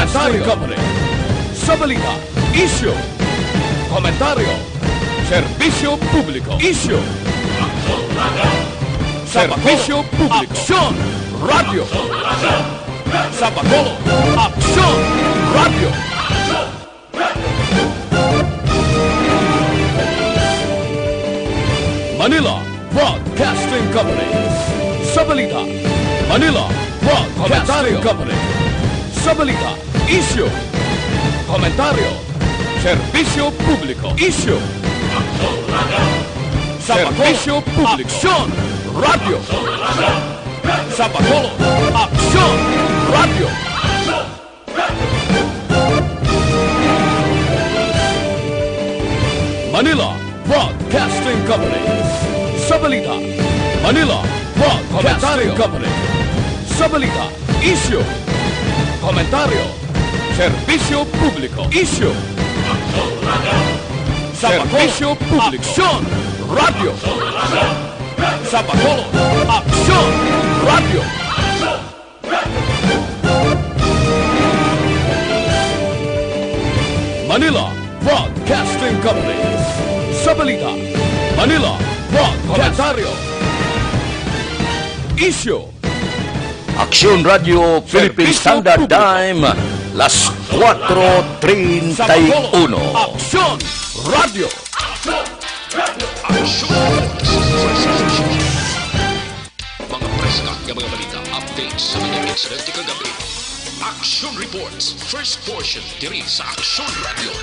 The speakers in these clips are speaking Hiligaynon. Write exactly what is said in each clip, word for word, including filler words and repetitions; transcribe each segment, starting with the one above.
Commentary. Sa balita, isyu. Komentaryo. Serbisyo publiko. Isyu. Sa Bacolod, serbisyo publiko. Aksyon. Radyo. Sa Bacolod, Aksyon. Radyo. Manila Broadcasting Company. Sa balita, Manila Broadcasting Company. Sa balita, isyu. Komentaryo. Serbisyo publiko. Isyu. Sa serbisyo publiko. Aksyon. Radyo. Sa Bacolod, Aksyon. Radyo. Manila Broadcasting Company. Sa balita, Manila Broadcasting Company. Sa balita, isyu. Komentaryo. Serbisyo publiko. Isyu. Sa Bacolod, serbisyo publiko. Aksyon. Radyo. Sa Bacolod, Aksyon. Radyo. Manila Broadcasting Company. Sa balita, Manila Broadcasting. Komentaryo. Isyu. Aksyon Radio Philippine Serbisyo Standard publiko. Time, las kuwatro treinta y uno. Sa Bacolod, Aksyon Radio. Aksyon. Mga preska nga mga balita, updates sa mga insidente kagabi. Action Reports, first portion, diri sa Action Radio.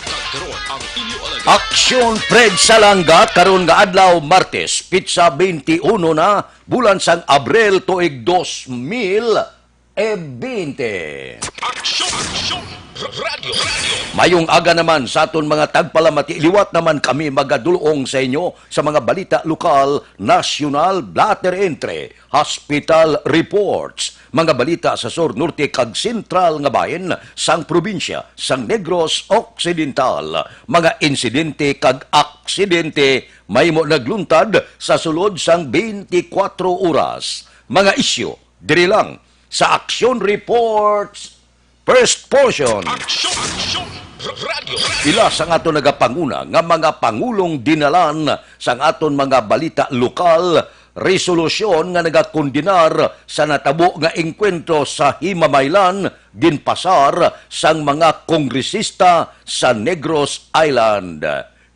Kag karon ang inyo alagad. Action Fred Salanga, karon nga adlaw, Martes, pitsa twenty-one na, bulan sang Abril, tuig dos mil e bente. Aksyon! Aksyon! R-, Radyo! Radyo! Mayong aga naman sa aton mga tagpalamati. Liwat naman kami magadulong sa inyo sa mga balita lokal, nasyonal, later entre, hospital reports, mga balita sa sur, norte, kag sentral nga bahin sang probinsya sang Negros Occidental, mga insidente kag aksidente mahimo nagluntad sa sulod sang twenty-four oras, mga isyu, diri lang sa Action Reports First Portion. Action! Action! R-, Radyo! Pila sang aton nagapanguna nga mga pangulong dinalan sang aton mga balita lokal, resolusyon nga nagakondenar sa natabo nga engkwentro sa Himamaylan, ginpasar sang mga kongresista sa Negros Island.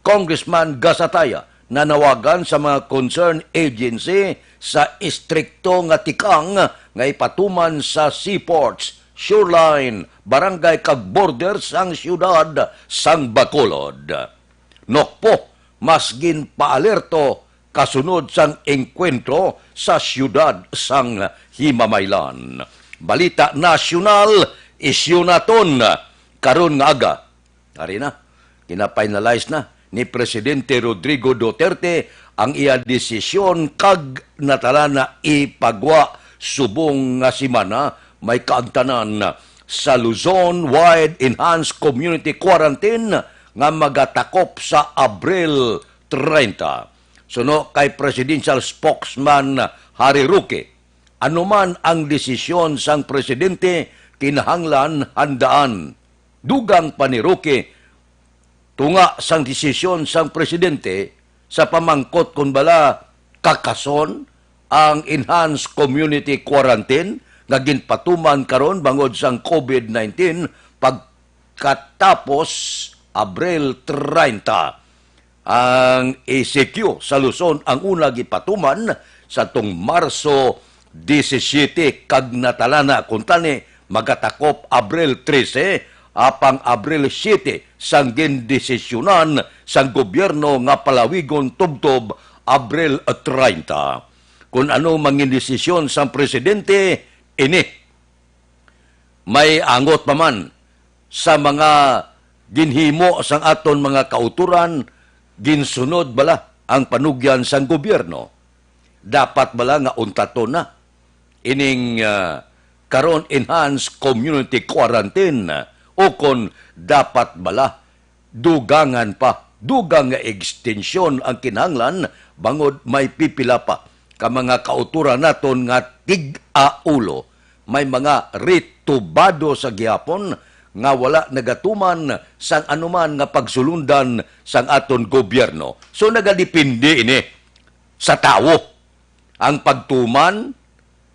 Congressman Gasataya nanawagan sa mga concerned agency sa estrikto nga tikang nga ipatuman sa seaports, shoreline, barangay kag border sang siyudad sang Bacolod. Nokpo, mas ginpaalerto kasunod sang engkwentro sa siyudad sang Himamaylan. Balita nasyonal, isyu naton karon nga aga. Ari na, gina-finalize na ni Presidente Rodrigo Duterte ang iya desisyon kag natalana ipagwa subong nga semana may kaangtanan sa Luzon-wide enhanced community quarantine nga magatakop sa Abril treinta. Suno kay Presidential Spokesman Harry Roque, anuman ang desisyon sang presidente, kinahanglan handaan. Dugang pa ni Roque, tunga sang desisyon sang presidente sa pamangkot kon bala kakason ang enhanced community quarantine nga ginpatuman karon bangod sang COVID nineteen pagkatapos Abril treinta. Ang E C Q sa Luzon ang una gipatuman sa tong Marso disisyete kag natalana, kuntani magatakop Abril trese, apang Abril siyete sang gindesisyonan sang gobyerno nga palawigon tubtob Abril treinta. Kon ano mangin desisyon sang presidente, ini may angot pa man sa mga ginhimo sang aton mga kautoran, ginsunod bala ang panugyan sang gobyerno? Dapat bala nga untaton na ining, ah, karon enhanced community quarantine, o kon dapat bala dugangan pa, dugang nga ekstensyon ang kinahanglan bangod may pipila pa ka mga kautoran naton nga tig-aulo may mga ritubado sa gihapon nga wala nagatuman sang anuman nga pagsulundan sang aton gobyerno. So, nagadepende ini sa tawo. Ang pagtuman,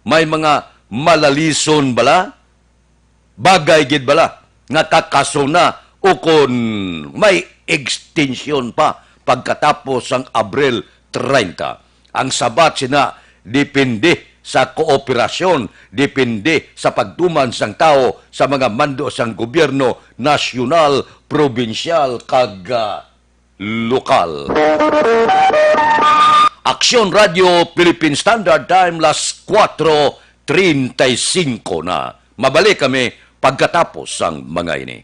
may mga malalison bala? Bagay gid bala nga kakaso na ukon may extension pa pagkatapos sang Abril treinta? Ang sabat sina, depende sa kooperasyon, depende sa pagtuman sang tawo sa mga mando sang gobyerno nasyonal, probinsyal, kag, ah, lokal. Aksyon Radio Philippine Standard Time, las kuwatro treinta y cinco na. Mabalik kami pagkatapos sang mga ini.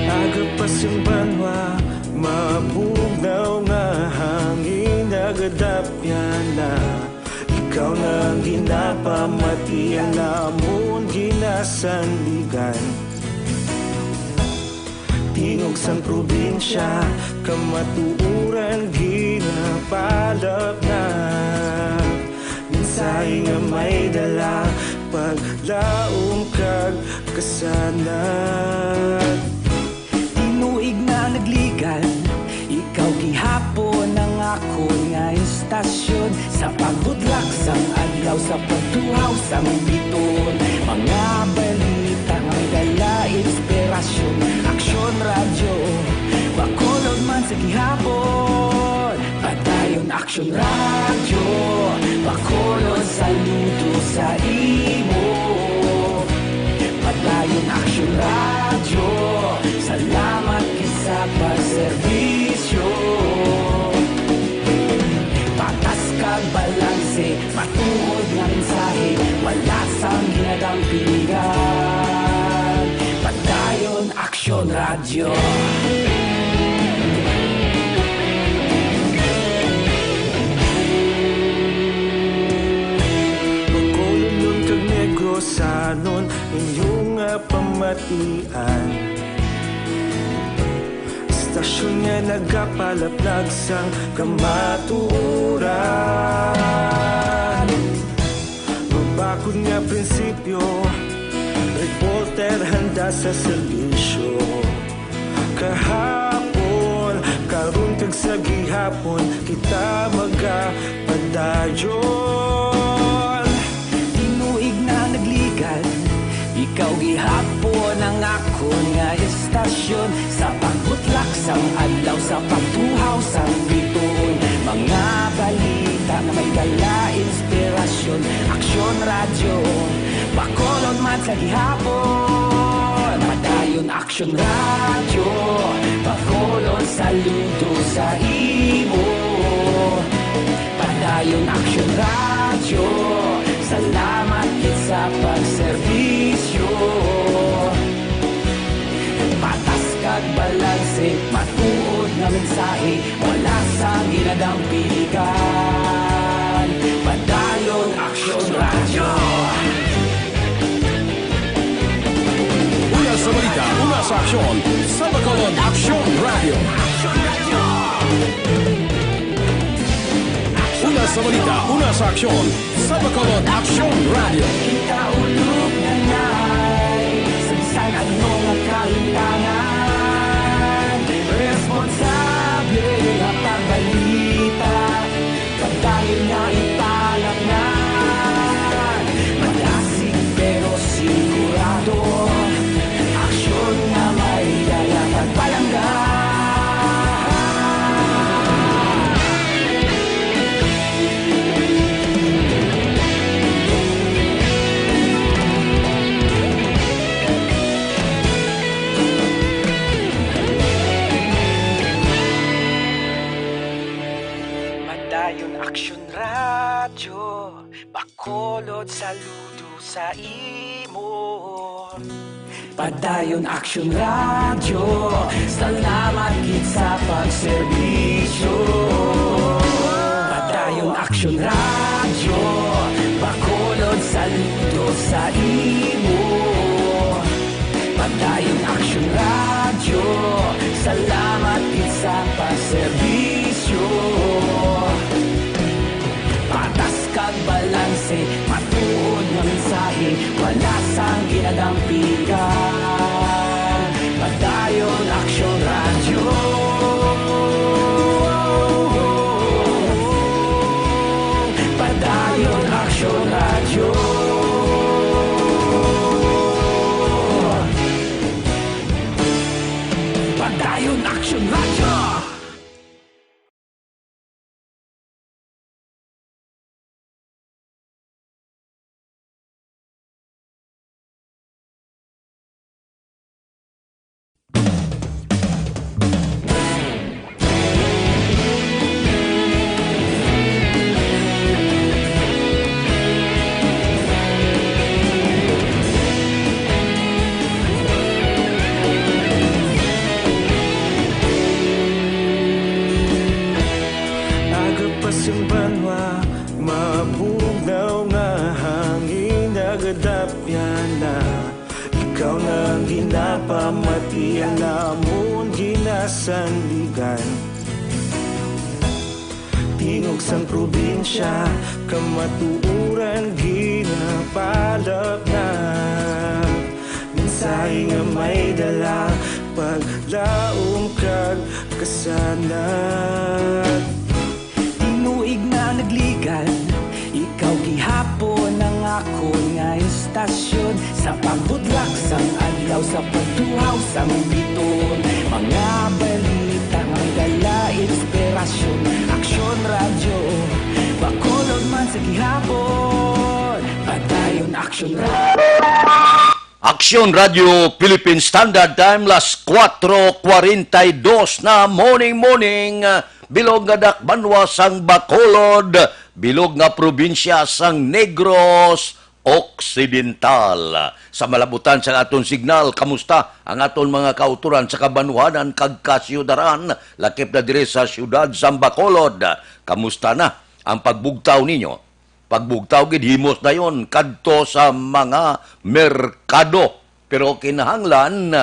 Aga pa sing banwa, mabugnaw nga hangin, nagadapyan na. Ikaw na ang ginapamati, ang amon ginasandigan. Tingog sang probinsya, kamatuoran ginapalapnag. Mensahe nga may dala, paglaom kag kasanag. Tinuig na nagligan, ikaw gihapon ang akon nga istasyon. Sa pagbutlak sang adlaw, sa pagtuhaw sang bituon, mga balita nga may dala inspirasyon. Aksyon Radyo, Bacolod man sa gihapon. Padayon Aksyon Radyo, Bacolod, saludo sa imo. Padayon Aksyon Radyo, salamat gid sa pagserbisyo. Patas kag balanse, matuod nga mensahe, wala sang ginadampingan. Padayon Aksyon Radyo. Bacolodnon kag Negrosanon, inyo nga pamatian. Istasyon nga nagapalaplag sang kamatuoran. Mabakod nga prinsipyo, reporter handa sa serbisyo. Kahapon, karon kag sa gihapon, kita magapadayon. Tinuig na nagligan, ikaw gihapon ang akon nga istasyon. Sa pagbutlak sang adlaw, sa pagtuhaw sang bituon, mga balita nga may dala inspirasyon. Aksyon Radyo, Bacolod man sa gihapon. Padayon Aksyon Radyo, Bacolod, saludo sa imo. Padayon Aksyon Radyo, salamat gid sa pagserbisyo. Patas kag balanse, matuod nga mensahe, wala sang ginadampingan. Padayon Aksyon Radyo. Una sa balita, una sa aksyon, sa Bacolod Aksyon Radyo. Una sa balita, una sa aksyon, sa Bacolod Aksyon Radyo. Kita ulog na nay, sa bisan ano nga kahitangan, responsable nga pagbalita. Padayon nga ipalapngan, madasig pero sigurado. Aksyon nga may dala kag palangga. Bacolod, saludo sa imo. Padayon Action Radio, salamat gid sa pagserbisyo. Padayon Action Radio, Bacolod, saludo sa imo. Padayon Action Radio, salamat gid sa pagserbisyo. Patas kag balanse, matuod nga mensahe, wala sang ginadampigan. Padayon Action Radio. Padayon Action Radio. Padayon Action Radio. Aga pa sing banwa, mabugnaw nga hangin nagadapyan na. Ikaw na ang ginapamati, ang amon ginasandigan. Tingog sang probinsya, kamatuoran ginapalapnap. Mensahe nga may dala, paglaom kag kasanag. Tinuig na nagligan, ikaw gihapon ang akon nga istasyon. Sa pagbudlak sang adlaw, sa pagtuhaw sang biton, mga balita may dala inspirasyon. Aksyon Radyo, Bacolod man sa gihapon. Padayon Aksyon Radyo. Aksyon Radyo Philippine Standard Time, las kuwatro kwarenta y dos na, morning, morning, bilog nga dakbanwa sang Bacolod, bilog nga probinsya sang Negros Occidental. Sa malabutan sang aton signal, kamusta ang aton mga kautoran sa kabanwanan kag kasyudaran, lakip na diri sa siyudad sang Bacolod? Kamusta na ang pagbugtaw ninyo? Pagbugtaw gid, himos dayon kadto sa mga merkado. Pero kinahanglan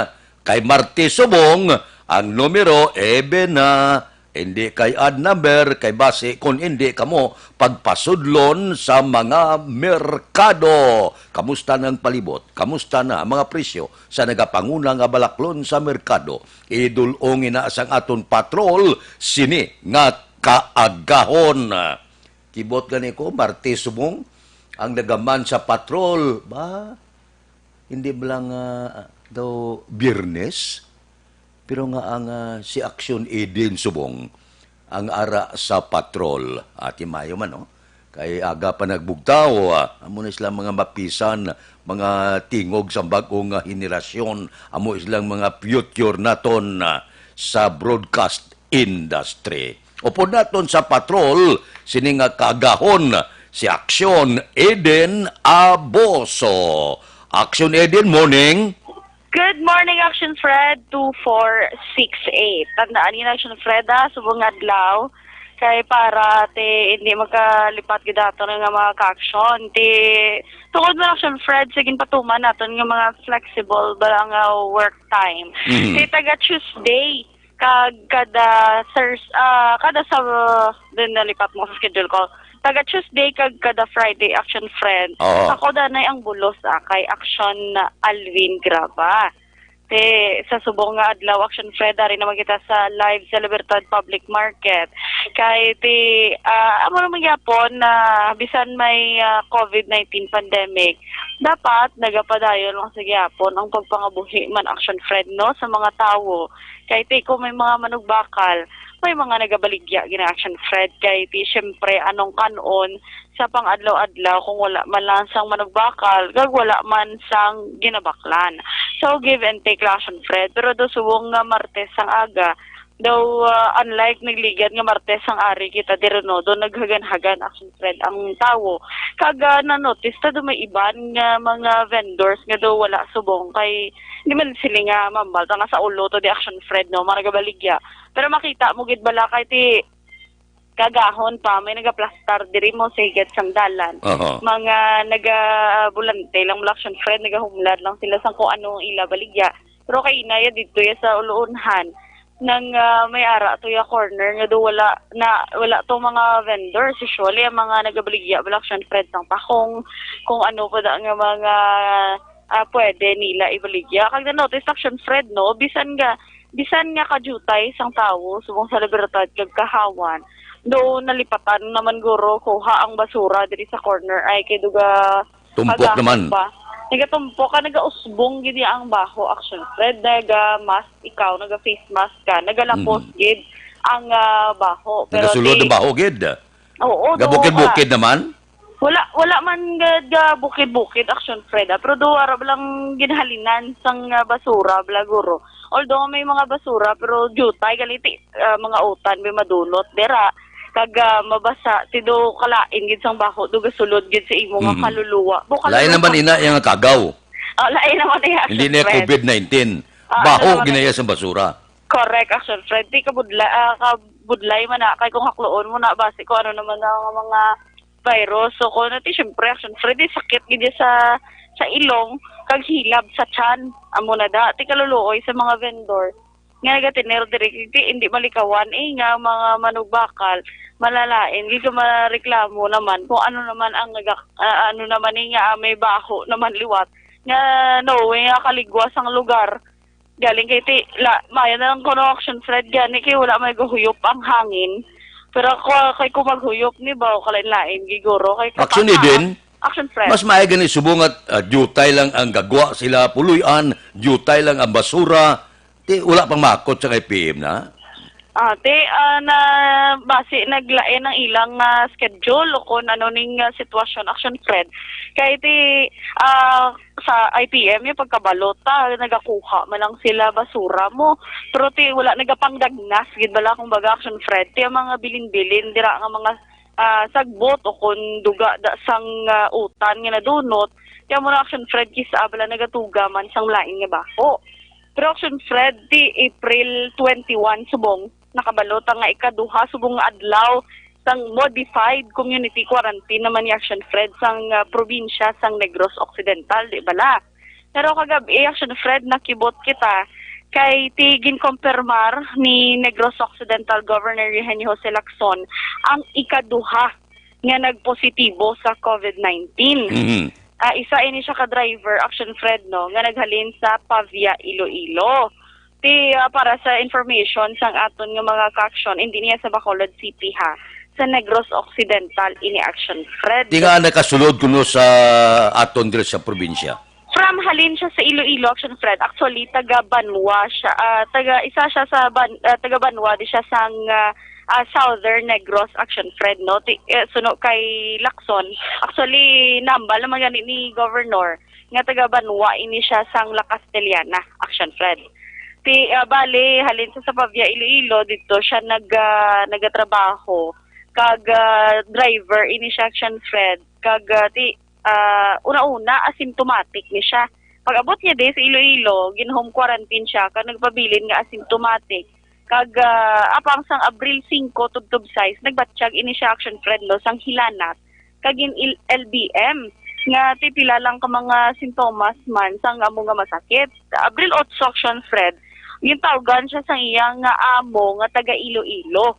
kay Martes subong ang numero, even na hindi kay odd number, kay basi kon hindi kamo pagpasudlon sa mga merkado. Kamusta na ang palibot? Kamusta na ang mga presyo sa nagapanguna nga balaklon sa merkado? Idul-ong ina sang aton patrol sini nga kaagahon. Kibot gani ko, Martes subong ang nagaman sa patrol. Ba, hindi ba lang, ah, daw Biyernes? Pero nga ang, ah, si Action Eden subong ang ara sa patrol. Ati mayo man, no? Kay aga pa nagbugtaw, ah, amo na sila mga mapisan, mga tingog sa bag-o nga henerasyon, amo silang mga future naton, ah, sa broadcast industry. Upod naton sa patrol sini nga kaagahon, si Action Eden Aboso. Action Eden, morning. Good morning, Action Fred, two four six eight. Tandaan yun, Action Fred, ha, subong nga adlaw. Kay para ti hindi magkalipat gid aton nga mga ka-action. Ti tungod man, Action Fred, sige, patuman naton nga mga flexible ba nga work time. Mhm. Ti taga Tuesday kag kada Thurs-, ah, kada sa, din nalipat mo sa schedule ko. Taga Tuesday kag kada Friday, Action Fred. Oo. Ako danay ang bulos, ah, kay Action Alvin Graba. Ti sa subong nga adlaw, Action Fred, ari naman kita sa live sa Libertad Public Market. Kay ti, ah, amo naman gyapon na bisan may, ah, covid nineteen pandemic, dapat nagapadayon lang sa gyapon ang pagpangabuhi man, Action Fred, no, sa mga tawo. Kay ti kung may mga manugbakal, may mga nagabaligya gina, Action Fred. Kay ti, syempre, anong kan-on sa pang-adlaw-adlaw kung wala man lang sang manugbakal, kag wala man sang ginabaklan. So, give and take lang, Action Fred. Pero do subong nga Martes sang aga, Daw, ah, unlike nagligad nga Martes ang ari kita diri, no, do naghagan-hagan, Action Fred, ang tawo. Kag, ah, na-notice ta do may iban nga mga vendors nga daw wala subong kay di man sila nga mambal ta nga sa ulo to di, Action Fred, no, mga nagabaligya. Pero makita mo gid bala kay ti kagahon pa may nagaplastar diri mo sa higad sang dalan. Aha. Mga nagabulante lang, mga Action Fred, nagahumlad lang sila sang kung ano ang ila baligya. Pero kay inaya dito ya sa uluunhan nang, ah, may ara to ya corner nga do wala na, wala to mga vendors. Usually ang mga nagabaligya, mga Action Fred, sang tahong, kung ano pa da nga mga, ah, pwede nila ibaligya. Kag na-notice, Action Fred, no, bisan nga bisan nga kajutay sang tawo subong sa Libertad kag Kahawan, do nalipatan naman guro kuha ang basura diri sa corner ay kay duga Tumpok kagahon naman. Pa. Nagatumpok ka, nagausbong gid ang baho, Action Fred. Naga-mask ikaw, naga-face mask ka, nagalapos Mhm. gid ang, ah, baho. Pero Nagasulod ti- ang baho gid. Oo, do, Gabukid-bukid ah, naman. Wala, wala man ga, ga bukid-bukid, Action Fred, ah. Pero do, ara lang ginhalinan sang, ah, basura, bala guro. Although may mga basura, pero jutay, gali ti, ah, mga utan, may madunot, dira. Kag, ah, mabasa, ti do kalain gid sang baho, do gasulod gid sa imo nga Mhm. kaluluwa. Bukal Lain lang naman ka. Ina yung kagaw. Oh, lain naman iya, Hindi Action na Fred. covid nineteen. Ah, Baho, ano naman ginaya sa basura. Correct, Action Fred. Di kabudla, ah, kabudlay man na kay kung hakloon mo na basi kung ano naman ang mga virus. So, kung nati, syempre, Action Fred, di sakit gid sa, sa ilong, kag hilab sa tiyan. Amo na da, ti kaluluoy sa mga vendor nga nagatinir diri, di, hindi malikawan, eh, nga mga manugbakal, malalain, gid ka mareklamo naman kung ano naman ang naga-, ah, ano naman, eh, nga may baho naman liwat, nga no way nga kaligwa sang lugar. Galing kay ti, la, maya na lang kuno, Action Fred, gani kay wala may gahuyop ang hangin. Pero ako, kay kung maghuyop ni ba, o kalain-lain, giguro, kay Actually, kapataas. Din, Action Fred. Mas maayo gani subong at, ah, diutay lang ang gagwa sila, puluy-an, diutay lang ang basura. Ti, wala pang makot sa kay P M na. Ah, ti, ah, na, basi naglain ang ilang, ah, schedule o kung ano ning, ah, sitwasyon, Action Fred. Kay ti, ah, sa I P M, yung pagkabalota, nagakuha man lang sila basura mo. Pero ti, wala nagapangdagnas, gid bala, kung baga, Action Fred. Ti, ang mga bilin-bilin, dira nga mga, ah, sagbot o kung duga da sang, ah, utan nga nadunot, ti, amo na, Action Fred, kisa bala nagatuga man sang lain nga baho. Pero, Action Fred, ti April twenty-one subong, nakabalota nga ikaduha subong nga adlaw sang modified community quarantine naman ni, Action Fred, sang, ah, probinsya sang Negros Occidental, di bala? Pero kagab-i, Action Fred, nakibot kita kay ti ginkompirmar ni Negros Occidental Governor Eugenio Jose Lacson ang ikaduha nga nagpositibo sa covid nineteen. Mhm. Ah, isa ini siya ka driver, Action Fred, no, nga naghalin sa Pavia, Iloilo. Ti, ah, para sa information sang aton nga mga ka-action, hindi niya sa Bacolod City, ha, sa Negros Occidental ini, Action Fred. Di nga nakasulod kuno sa aton diri sa probinsya. From halin siya sa Iloilo, Action Fred. Actually, taga Banwa siya. Ah, taga, isa siya sa Ban-, ah, taga Banwa, di siya sang, ah, ah, Southern Negros, Action Fred, no? Ti, eh, suno kay Lacson. Actually, nambal naman gani ni Governor nga taga Banwa ini siya sang La Castellana, Action Fred. Ti, ah, bali, halin sa, sa Pavia, Iloilo, dito siya nag, ah, nagatrabaho. Kag, ah, driver ini siya, Action Fred. Kag, ah, ti, ah, una-una, asymptomatic ni siya. Pag-abot niya di sa Iloilo, gin-home quarantine siya, kag nagpabilin nga asymptomatic. Kag, ah, apang sang Abril singko tubtob sais, nagbatyag ini siya, Action Fred, no, sang hilanat, kag gin-, il-, L B M, nga ti pila lang ka mga sintomas man sang amo nga masakit. Abril otso, Action Fred, gintawgan siya sang iyang nga amo nga taga Iloilo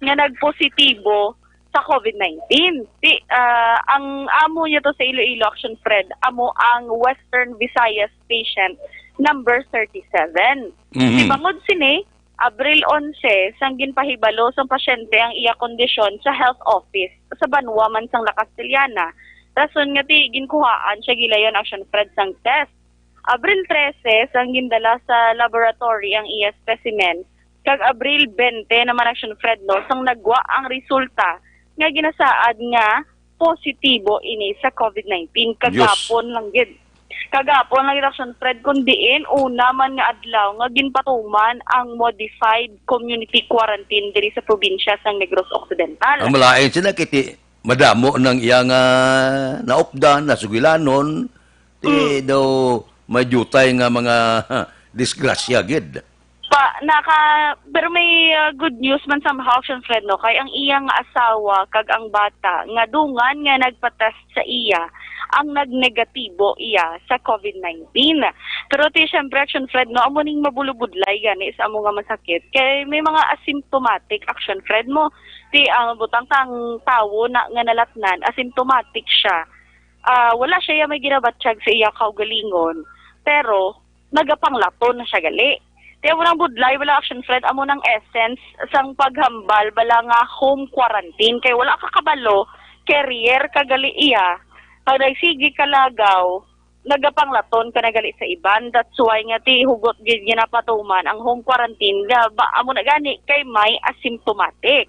nga nagpositibo sa covid nineteen. Ti, ah, ang amo niya to sa Iloilo, Action Fred, amo ang Western Visayas patient number thirty-seven. Mhm. Ti bangod sini, Abril onse, sang ginpahibalo sang pasyente ang iya kondisyon sa health office sa Banwa man sang La Castellana, rason nga ti ginkuhaan siya gilayon, Action Fred, sang test. Abril trese, sang gindala sa laboratory ang iya specimen, kag Abril bente naman, Action Fred, no, sang nagwa ang resulta nga ginasaad nga positibo ini sa covid nineteen. Diyos. Kagapon lang gid. Kagapon lang gid, Action Fred, kun diin una man nga adlaw nga ginpatuman ang modified community quarantine diri sa probinsya sang Negros Occidental. Ang malain sila kiti madamo nang iya nga naupdan, nasugilanon, ti daw may jutay nga mga disgrasya gid. Pa, naka, pero may uh, good news man somehow, Action Fred, no? Kay ang iya nga asawa kag ang bata nga dungan nga nagpa-test sa iya ang nagnegatibo iya sa COVID nineteen. Pero ti, syempre, Action Fred, no, amo ning mabulubudlay gani sa amo nga masakit. Kay may mga asymptomatic, Action Fred, mo. Ti, ang butang tang tawo na nga nalatnan, asymptomatic siya. Ah, wala siya may ginabatyag sa iya kaugalingon, pero nagapanglaton na siya gali. Ti amo nang budlay bala, Action Fred, amo nang essence sang paghambal bala nga home quarantine, kay wala ka kabalo, carrier ka gali iya. Pag nagsigi ka lagaw, nagapanglaton ka na gali sa iban. That's why nga ti hugot gid ginapatuman ang home quarantine nga ba, amo na gani kay may asymptomatic.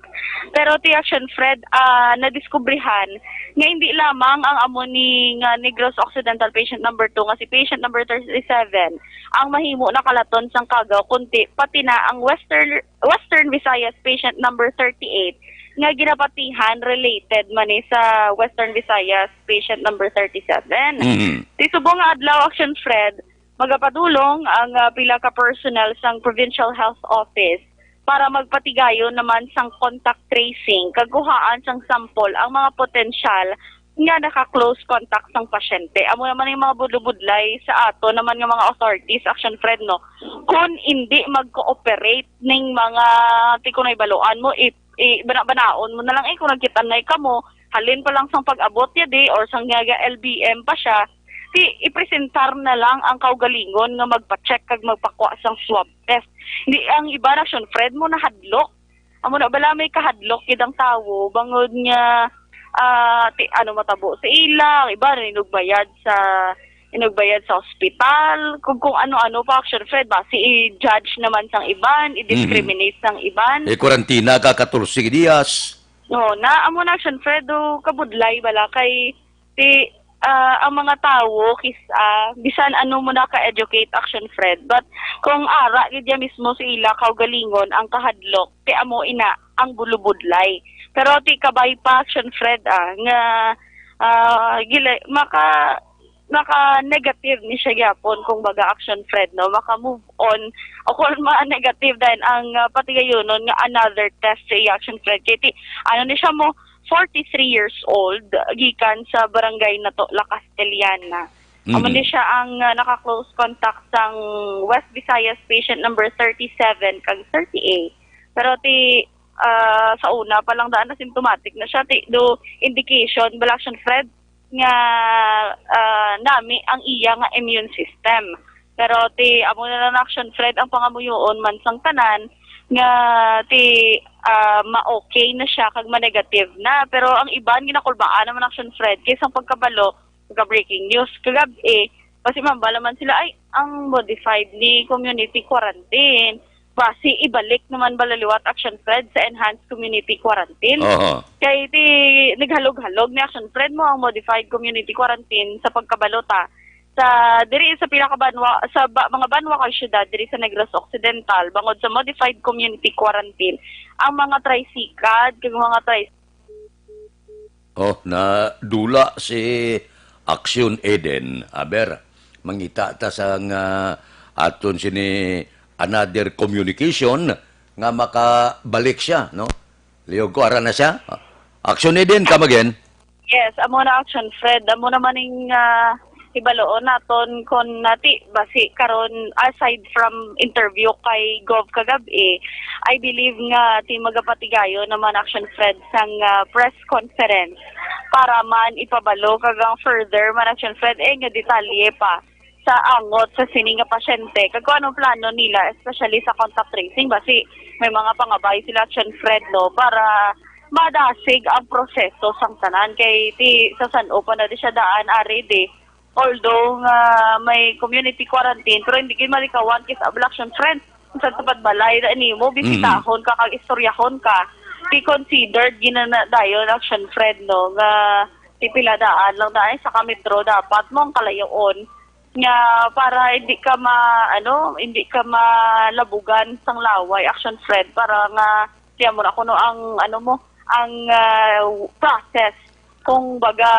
Pero ti, Action Fred, ah, nadiskubrihan nga hindi lamang ang amo ni nga Negros Occidental patient number two nga si patient number thirty-seven ang mahimo nakalaton sang kagaw, kundi pati na ang Western Western Visayas patient number thirty-eight nga ginapatihan related man ni sa Western Visayas patient number thirty-seven. Mhm. Ti subong nga adlaw, Action Fred, magapadulong ang ah, pila ka personnel sang Provincial Health Office para magpatigayon naman sang contact tracing kag kuhaan sang sample ang mga potensyal nga naka-close contact sang pasyente. Amo naman yung mga budlubudlay sa ato naman nga mga authorities, Action Fred, no? Kung hindi mag-cooperate ning mga, ti kunoy baluan mo, i, i, bana-banaon mo na lang, eh, kung nagkita na kamo, halin pa lang sang pag-abot niya di, or sang nga L B M pa siya, ti ipresentar na lang ang kaugalingon nga magpa-check kag magpakuha sang swab test. Di, ang iba, Action Fred, mo nahadlok. Amo na bala, may kahadlok gid ang tawo bangod nga, ah, ti, ano matabo sa ila, ang iba na inugbayad sa inugbayad sa ospital, kung, kung ano-ano pa, Action Fred, basi i-judge naman sang iban, i-discriminate sang iban. E, kwarantina ka katorse diyas. No, na amo na, Action Fred, do kabudlay bala kay ti ah, ang mga tawo kis-, ah, bisan ano mo naka-educate, Action Fred, but kung ara gid ya mismo sa ila kaugalingon ang kahadlok, ti amo ina ang bulubudlay. Pero ti kabay pa, Action Fred, ah, nga ah, gila, maka maka negative ni siya gyapon, kung baga, Action Fred, no, maka move on, o kung ma negative din ang ah, patigayunon nga another test sa iya, Action Fred, kay ti ano ni siya mo, forty-three years old, gikan sa barangay nato La Castellana. Amo ni siya ang ah, naka-close contact sang West Visayas patient number thirty-seven kag thirty-eight. Pero ti ah, sa una pa lang daan na symptomatic na siya, ti do indication bala, Action Fred, nga ah, nami ang iya nga immune system. Pero ti amo na lang, Action Fred, ang pangamuyoon man sang tanan nga ti ah, ma-okay na siya kag ma-negative na. Pero ang iban ginakulbaan naman, Action Fred, kay sang pagkabalo, pagka-breaking news kagab-i, basi mambala man sila, ay, ang modified ni community quarantine, basi ibalik naman bala liwat, Action Fred, sa enhanced community quarantine. Oho. Kay ti naghalog-halog ni, Action Fred, mo ang modified community quarantine sa pagkabalota sa diri sa pinakabanwa sa ba, mga banwa kag syudad diri sa Negros Occidental, bangod sa modified community quarantine, ang mga tricycad kag mga tri Oh, nadula si Action Eden. Aber, mangita ta sa nga aton sini another communication nga makabalik siya, no? Liyog ko, ara na siya. Action Eden, come again. Yes, amo na, Action Fred. Amo naman ning ah, hibaloon naton kon nati basi karon, aside from interview kay Gov kagab-i, I believe nga ti magapatigayon naman, Action Fred, sang ah, press conference para man ipabalo kag ang further man, Action Fred, eh, nga detalye pa sa angot sa sini nga pasyente kag kung anong plano nila, especially sa contact tracing, basi may mga pangabay sila, Action Fred, no, para madasig ang proseso sang tanan, kay ti sa san-o pa na di siya daan ari di, although nga may community quarantine, pero hindi gid malikawan kay sa ablaction friend sa tapad balay na nimo, bisitahon ka kag istoryahon ka, ti considered ginana dayon, Action Fred, no, nga ti pila daan lang na ay sa kametro dapat mo ang kalayoon. nga para hindi ka ma-, ano, hindi ka malabugan sang laway, Action Fred, para nga, tiyan mo na kuno ang, ano mo, ang, ah, process. Kung baga,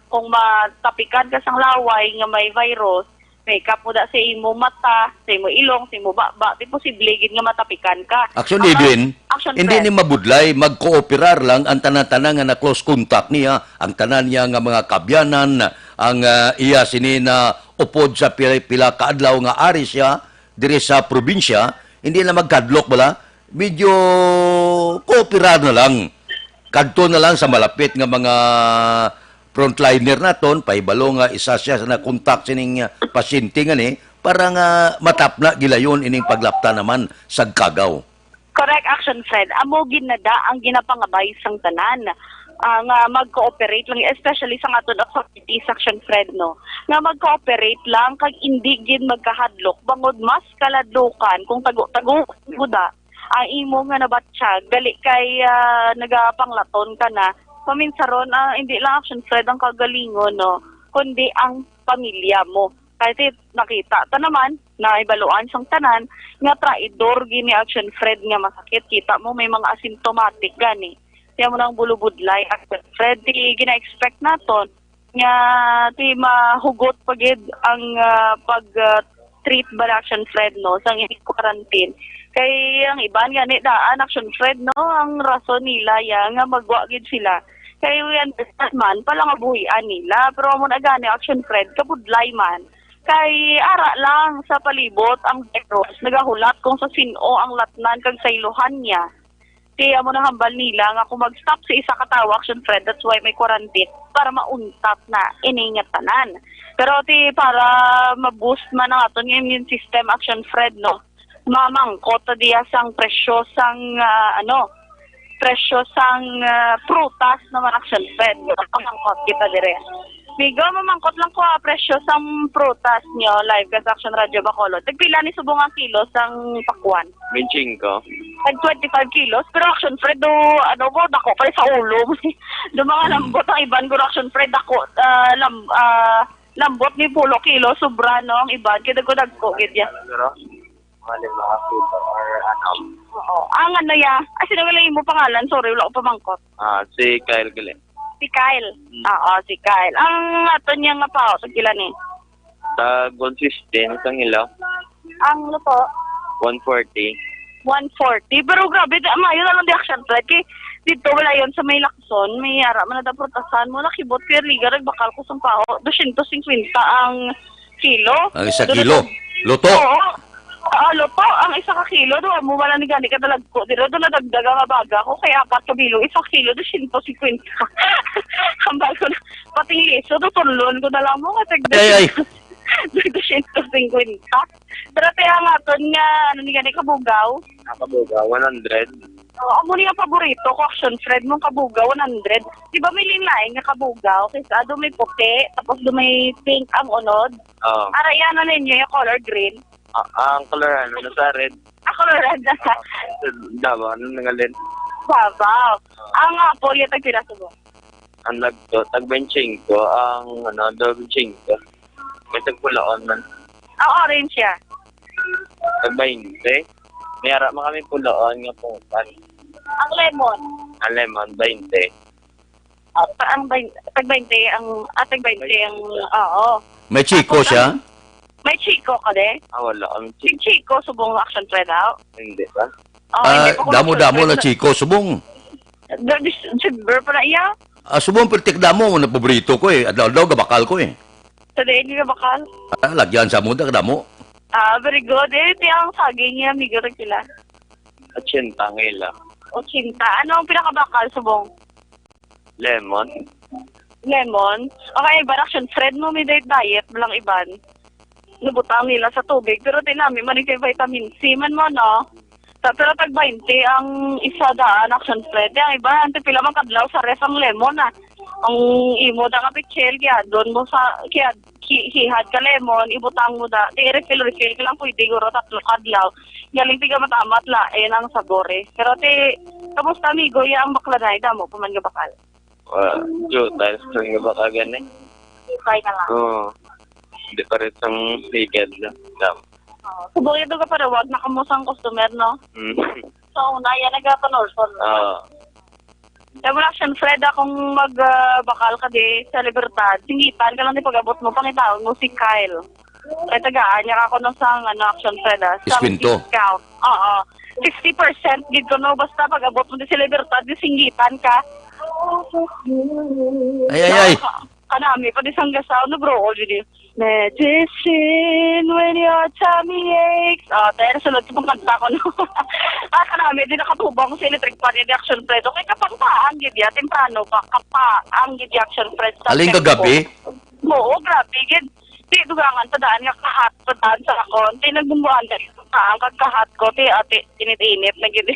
kung matapikan ka sang laway nga may virus, may kap mo da sa imo mata, sa imo ilong, sa imo baba, di posible gid nga matapikan ka. Actually, Ang Edwin, Action hindi Fred. ni mabudlay, magkooperar lang ang tanan-tanan nga na-close contact niya, ang tanan niya nga mga kabyanan, ang, ah, iya sini na upod sa pila, pila ka adlaw nga ari siya diri sa probinsya, hindi na magkadlok bala, medyo kooperar na lang. Kadto na lang sa malapit nga mga frontliner naton, pahibalo nga isa siya sa nakontak sining, ah, pasyente nga ni, para nga matapna gilayon ining paglapta naman sa kagaw. Correct, Action Fred. Amo gid na da ang ginapangabay sang tanan, ah, nga mag-cooperate lang, especially sa aton authorities, Action Fred, no, nga mag-cooperate lang kag indi gid magkahadlok, bangod mas kaladlokan kung tago-tago mo da ang imo nga nabatyag, dali kay, ah, nagapanglaton ka na. Paminsaron, ah, hindi lang, Action Fred, ang kagalingon, no, kundi ang pamilya mo. Kasi nakita ta naman, nahibaluan sang tanan nga traidor gid ni Action Fred nga masakit. Kita mo, may mga asymptomatic gani. Kaya mo nang bulubudlay, Action Fred, di gina-expect naton nga di mahugot pa gid ang, ah, pag, ah, treat ba, Action Fred, no, sang quarantine. Kay ang iban gani daan, Action Fred, no, ang rason nila ya nga magwa gid sila kay we understand man, palangabuhian nila. Pero amo na gani, Action Fred, kabudlay man. Kay ara lang sa palibot ang virus nagahulat kung sa sin-o ang latnan kag saylohan niya. Ti amo nang hambal nila nga kung mag-stop sa isa ka tawo, Action Fred, that's why may quarantine, para mauntat na ini nga tanan. Pero ti para ma-boost man ang aton nga immune system, Action Fred, no, mamangkot ta diya sang presyo sang, ah, ano, presyo sang, ah, prutas naman, Action Fred. Mamangkot kita dire. Migo, mamangkot lang ko, ah, presyo sang prutas nyo, live ka sa Action Radio Bacolod. Tagpila ni subong ang kilo sang pakwan? Twenty-five. Tag twenty-five kilos, pero, Action Fred, do, ano mo, dako pa sa ulo. Do mga lambot ang iban, guro, Action Fred, dako, ah, lam-, ah, lambot ni pulo kilo, sobra, no, ang iban, kay dagko-dagko gid ya. Pero, mga lima ka kilo or ano. Oo. Ang ano ya? Ay, sino wala imo pangalan? Sorry, wala ko pamangkot. Ah, si Kyle gali. Si Kyle. Hmm. Oo, si Kyle. Ang ato niya nga pa, sa kila ni? Tag one fifty, ang isang hilaw. Ang luto? One forty. One forty. Pero grabe, di, mayo na lang di, Action Fred. Kay dito, wala yon sa may Lacson. May ara man na da prutasan mo. Nakibot, kaya liga, nagbakal ko sang paho. Dosyentos singkwenta ang kilo. Ang isa Doon kilo? na- Luto? Oo. Ah, luto. Ang isa ka kilo, doon mo wala ni gani kadalagko. Dito, doon nadagdag ang abaga ko. Kaya apat ka bilog, isa kilo, dosyentos singkwenta. Hambal ko na, pating liso, tutulon ko na lang mo. Nga, tag- Ay, ay. Dosyentos singkwenta. Pero kaya nga, ton nga, ano ni gani, kabugaw? Ah, kabugaw, one hundred. Oo, amo ni ang paborito ko, Action Fred, mong kabugaw, one hundred. Di ba may lain-lain nga kabugaw? Kaysa do may puti, tapos do may pink ang unod. Oo. Ara, yan, ano ninyo, yung color green? Ah, ang color, ano, nasa red. Ah, color red na sa Ah, Davao, ano nangalin? Davao. Ang apple, yung tagpira subong? Ang nagto, tag twenty-five, ang, ano, tag twenty-five. May tagpulaon man. Ah, orange siya. Tag twenty. May ara man kami pulaon nga pungtan. Ang lemon? Ang lemon, twenty. Ah, pa-, ang bain-, tag twenty ang, ah, tag twenty ang, oo. May Chico Tapos siya? ang, may Chico ka, de? Ah, wala kami Chico. Yung Chico, subong Action Fred, ah. Hindi ba? Oh, Ah, hindi pa ko damo-damo na Action Fred. Chico, subong. Da-, Dis-, December pa na iya. Ah, subong, pero tikdamo, na paborito ko eh. Adlaw-adlaw, gabakal ko eh. Sa diin ka bakal? Ah, lagyan sa muda, kadamo. Ah, very good. Eh, ti ang saging niya, amigo, rin sila. Ochenta ang ila. Ochenta. Ano ang pinakabakal, subong? Lemon. Lemon? Okay, iban Action Fred mo, may diet-diet mo lang iban. Nabutang nila sa tubig, pero tinami man yung vitamin C man mo, no? Sa, pero tag twenty ang isa daan, Action Fred. Ang iba, ante pila man kadlaw sa ref ang lemon, ah. Ang imo da nga pichel, kaya doon mo sa, kaya ki-, hihad ka lemon, ibutang mo da. Di refill, refill ka lang, pwede guro tatlo kadlaw. Galing tiga matamat la, eh, ang sabor, eh. Pero ti, kamusta, amigo? Ya ang bakla na, damo pa man nga bakal. Ah, jutay sa nga baka gani. Jutay na lang. Oo. Hindi pa rin sang weekend na. Dam. Ah, subong ito ka para wag na kamo sang customer, no? Mm. So, una, yan nagkakanorson. Ah. Kaya mo na, Action Fred, akong mag, ah, bakal ka di sa Libertad. Singitan ka lang di pag-abot mo, pangitaon mo si Kyle. Kaya tagaan niya ako nung sang, ano, Action Fred, ah. Sang Ispinto. Discount. Oo. Sixty percent gid ko, no? Basta pag-abot mo di sa Libertad, di singitan ka. Ay, ay, ay. Ka-, kanami pa di sang gasaw, no, bro? O, di. Medicine when your tummy aches. Oh, tayo, sunod sa pangkanta ko, no? Ah, kanami, di nakatubang sa electric fan, di Action Fred. Okay, kapangpaan, gid ya, temprano pa, kapaan, gid ya, Action Fred, sa Aling tempo. Kagabi? Oo, grabe, gid. Di, dugangan, padaan nga kahat, padaan sa akon. Di, nagbumbuan, di, ang kagkahat ko, di, ate, init-init na, gid.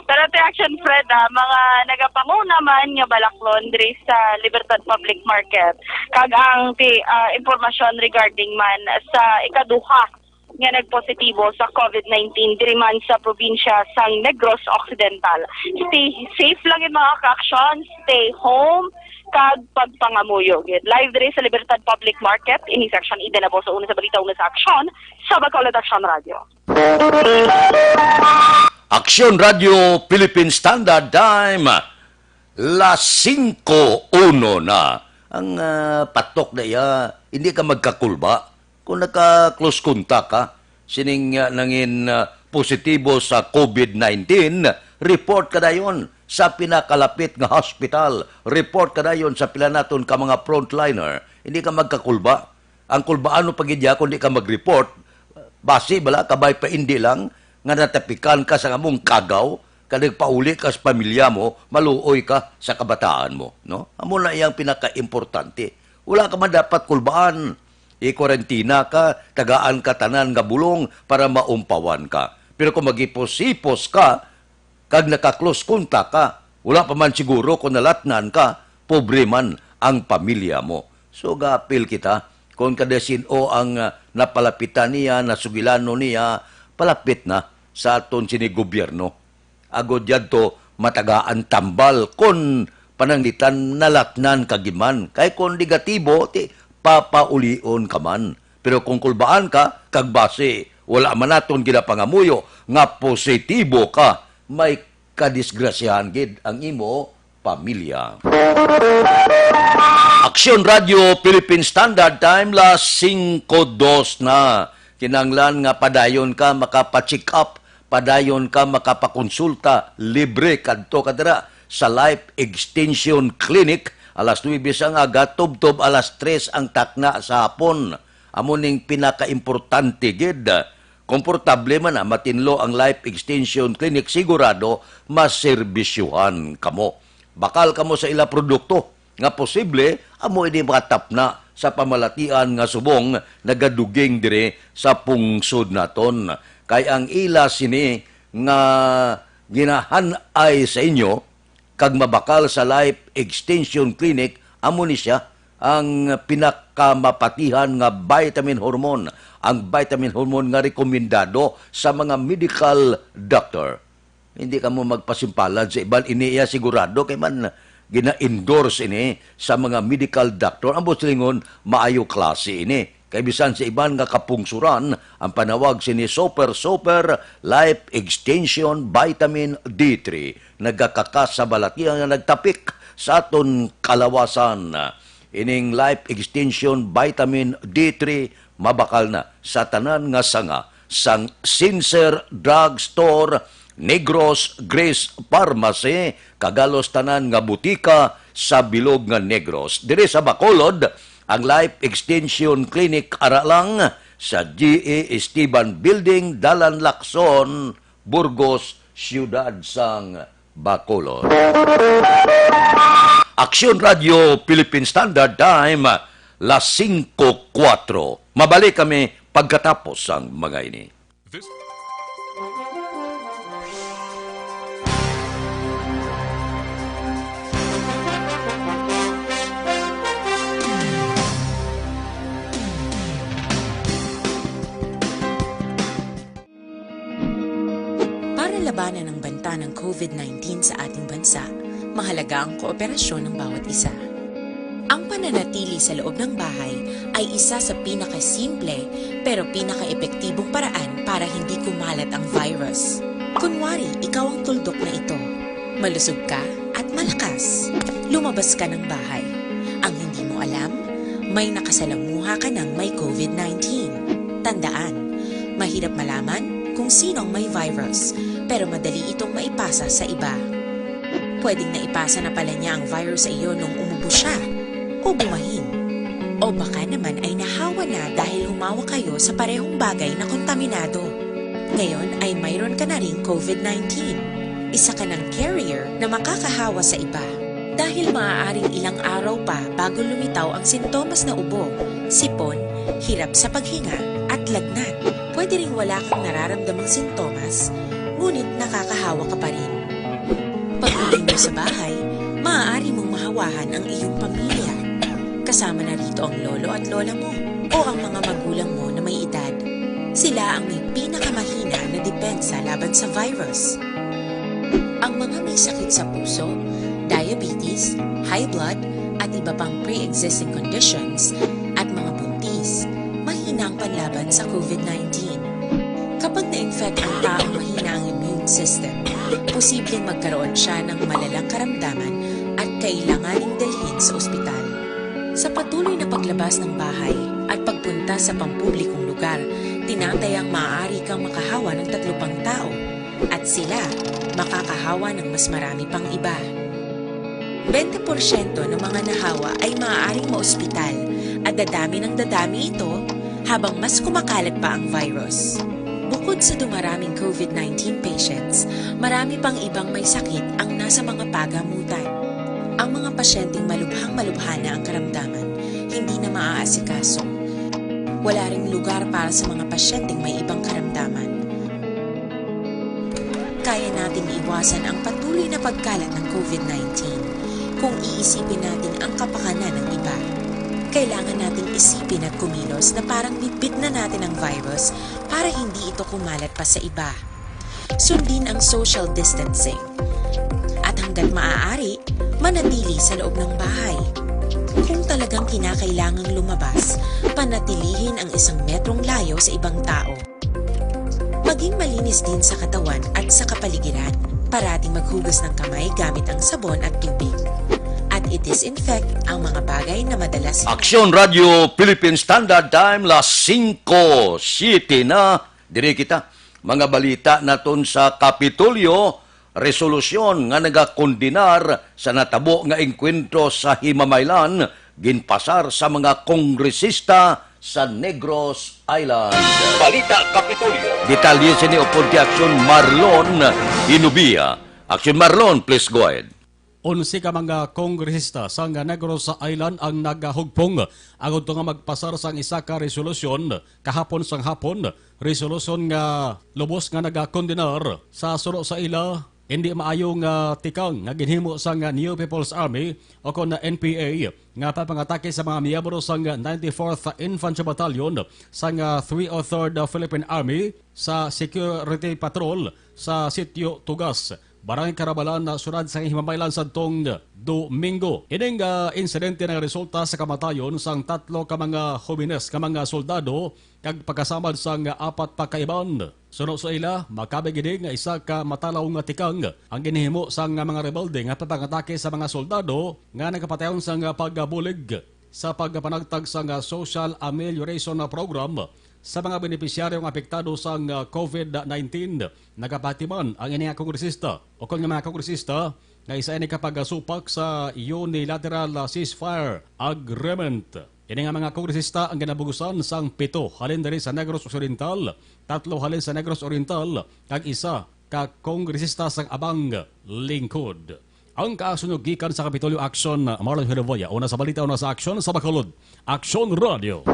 Pero ti Action Fred, ah, mga nagapanguna man nga balaklon diri sa Libertad Public Market. Kag ang ti, ah, impormasyon regarding man sa ikaduha nga nagpositibo sa COVID nineteen diri man sa probinsya sang Negros Occidental. Stay safe lang gid, mga ka-aksyon, stay home, kag pagpangamuyo gid. Live diri sa Libertad Public Market, ini si Action Eden Aboso, una sa balita, una sa aksyon, sa Bacolod Action Radio. Aksyon Radio Philippine Standard Time, las singko uno na. Ang, ah, patok na iya, hindi ka magkakulba kung naka-close contact ka sining, ah, nangin, ah, positibo sa COVID nineteen. Report ka dayon sa pinakalapit nga hospital. Report ka dayon sa pila naton ka mga frontliner. Hindi ka magkakulba. Ang kulbaan mo pa gid ya kung di ka mag-report, basi bala kabay pa indi lang nga natapikan ka sa among kagaw, kag nagpauli ka sa pamilya mo, maluoy ka sa kabataan mo, no? Amo na iyang pinakaimportante. Wala ka man dapat kulbaan. I-kwarantina ka, tagaan ka tanan nga bulong para maumpawan ka. Pero kung magipos-hipos ka, kag naka-close contact ka, wala pa man siguro kung nalatnan ka, pobre man ang pamilya mo. So, gaapil kita, kung kada sin-o ang, ah, napalapitan niya, nasugilanon niya, palapit na sa aton sini gobyerno. Agod yadto, matagaan tambal kon pananglitan nalatnan ka gid man. Kay kon negatibo, ti papaulion ka man. Pero kung kulbaan ka, kag basi wala man naton ginapangamuyo nga positibo ka, may kadisgrasyahan gid ang imo pamilya. Aksyon Radio Philippine Standard Time, las singko dos na. Kinahanglan nga padayon ka makapa-check up, padayon ka makapakonsulta, libre. Kadto ka dira sa Life Extension Clinic, alas nuebe sang aga tubtob alas tres ang takna sa hapon. Amo ning pinakaimportante gid. Komportable man na matinlo ang Life Extension Clinic, sigurado maserbisyuhan kamo. Bakal kamo sa ila produkto nga posible amo ini makatapna sa pamalatian nga subong nagaduging diri sa pungsod naton. Kay ang ila sini nga ginahan-ay sa inyo kag mabakal sa Life Extension Clinic, amo ni sia ang pinakamapatihan nga vitamin hormone, ang vitamin hormone nga rekomendado sa mga medical doctor. Hindi kamo magpasimpalad sa iban, ini iya sigurado kay man gina-endorse ini sa mga medical doctor. Ang buot silingon, maayo klase ini. Kay bisan sa iban nga kapungsuran, ang panawag sini Super Super Life Extension Vitamin D three nagakakas sa balatian nga nagtapik sa aton kalawasan. Ining Life Extension Vitamin D three mabakal na sa tanan nga sanga sang Sincere Drug Store, Negros, Grace Pharmacy, kag halos tanan nga butika sa bilog nga Negros. Diri sa Bacolod, ang Life Extension Clinic ara lang sa G E Esteban Building, Dalan Lacson, Burgos, siyudad sang Bacolod. Aksyon Radio Philippine Standard Time, las singko kuwatro. Mabalik kami pagkatapos sang mga ini. This Para labanan ang banta ng COVID nineteen sa ating bansa, mahalaga ang kooperasyon ng bawat isa. Ang pananatili sa loob ng bahay ay isa sa pinakasimple pero pinakaepektibong paraan para hindi kumalat ang virus. Kunwari, ikaw ang tuldok na ito. Malusog ka at malakas. Lumabas ka ng bahay. Ang hindi mo alam, may nakasalamuha ka ng may covid nineteen. Tandaan, mahirap malaman kung sino ang may virus, pero madali itong maipasa sa iba. Pwedeng naipasa na pala niya ang virus sa iyo nung umubo siya o bumahin. O baka naman ay nahawa na dahil humawak kayo sa parehong bagay na kontaminado. Ngayon ay mayroon ka na ring covid nineteen. Isa ka ng carrier na makakahawa sa iba. Dahil maaaring ilang araw pa bago lumitaw ang sintomas na ubo, sipon, hirap sa paghinga, at lagnat. Pwede ring wala kang nararamdamang sintomas, ngunit nakakahawa ka pa rin. Pag-uwi mo sa bahay, maaari mong mahawahan ang iyong pamilya. Kasama na rito ang lolo at lola mo o ang mga magulang mo na may edad. Sila ang may pinakamahina na depensa laban sa virus. Ang mga may sakit sa puso, diabetes, high blood, at iba pang pre-existing conditions, at mga buntis, mahina ang panlaban sa covid nineteen. Kapag na-infect ang taong mahina ang immune system, posibleng magkaroon siya ng malalang karamdaman at kailanganing dalhin sa ospital. Sa patuloy na paglabas ng bahay at pagpunta sa pampublikong lugar, tinatayang maaari kang makahawa ng tatlo pang tao at sila makakahawa ng mas marami pang iba. Bente porsyento ng mga nahawa ay maaaring maospital at dadami ng dadami ito habang mas kumakalat pa ang virus. Bukod sa dumaraming covid nineteen patients, marami pang ibang may sakit ang nasa mga pagamutan. Ang mga pasyenteng malubhang malubha na ang karamdaman, hindi na maaasikaso. Wala ring lugar para sa mga pasyenteng may ibang karamdaman. Kaya nating iwasan ang patuloy na pagkalat ng covid nineteen kung iisipin natin ang kapakanan ng iba. Kailangan nating isipin at kumilos na parang bitbit na natin ang virus para hindi ito kumalat pa sa iba. Sundin ang social distancing. At hanggat maaari, manatili sa loob ng bahay. Kung talagang kinakailangang lumabas, panatilihin ang isang metrong layo sa ibang tao. Maging malinis din sa katawan at sa kapaligiran. Parating maghugas ng kamay gamit ang sabon at tubig. At i-disinfect ang mga bagay na madalas Aksyon Radio Philippine Standard Time, las singko siete na. Diri kita. Mga balita naton sa Kapitolyo, resolusyon nga nagakondenar sa natabo nga engkwentro sa Himamaylan, ginpasar sa mga kongresista sa Negros Island. Balita Kapitolyo. Detalye sini upod kay Aksyon Marlon Inubia. Aksyon Marlon, please go ahead. Onse ka mga kongresista sang Negros Island ang nagahugpong agud to nga magpasar sang isa ka resolusyon kahapon sang hapon, resolusyon nga lubos nga nagakondenar sa suno sa ila indi maayo nga tikang nga ginhimo sang New People's Army o kon N P A nga pagpangatake sa mga miyembro sang ninety-fourth Infantry Battalion sang three oh third Philippine Army sa security patrol sa Sitio Tugas, Barangay Carabalan, siyudad sa Himamaylan, sadtong Domingo. Ining, ah, insidente nagresulta sa kamatayon sang tatlo ka mga homines nga mga soldado kag pagkasamad sang apat pa ka iban. Suno sa ila, makabig ini nga isa ka matalaw nga tikang ang ginhimo sang mga rebelde nga pagpangatake sa mga soldado nga nagapadayon sang pagbulig sa pagpanagtag sang Social Amelioration Program sa mga benepisyaryo nga apektado sang covid nineteen. Nagapahatiman ang ini nga kongresista, ukon nga mga kongresista, nga isa ini ka pagsupak sa unilateral ceasefire agreement. Ini nga mga kongresista ang ginabugusan sang pito halin diri sa Negros Occidental, tatlo halin sa Negros Oriental, kag isa ka kongresista sang Abang Lingkod. Ang kasunod gikan sa Kapitolyo Aksyon, Marlon Herboya. Una sa balita, una sa aksyon sa Bacolod. Aksyon Radio.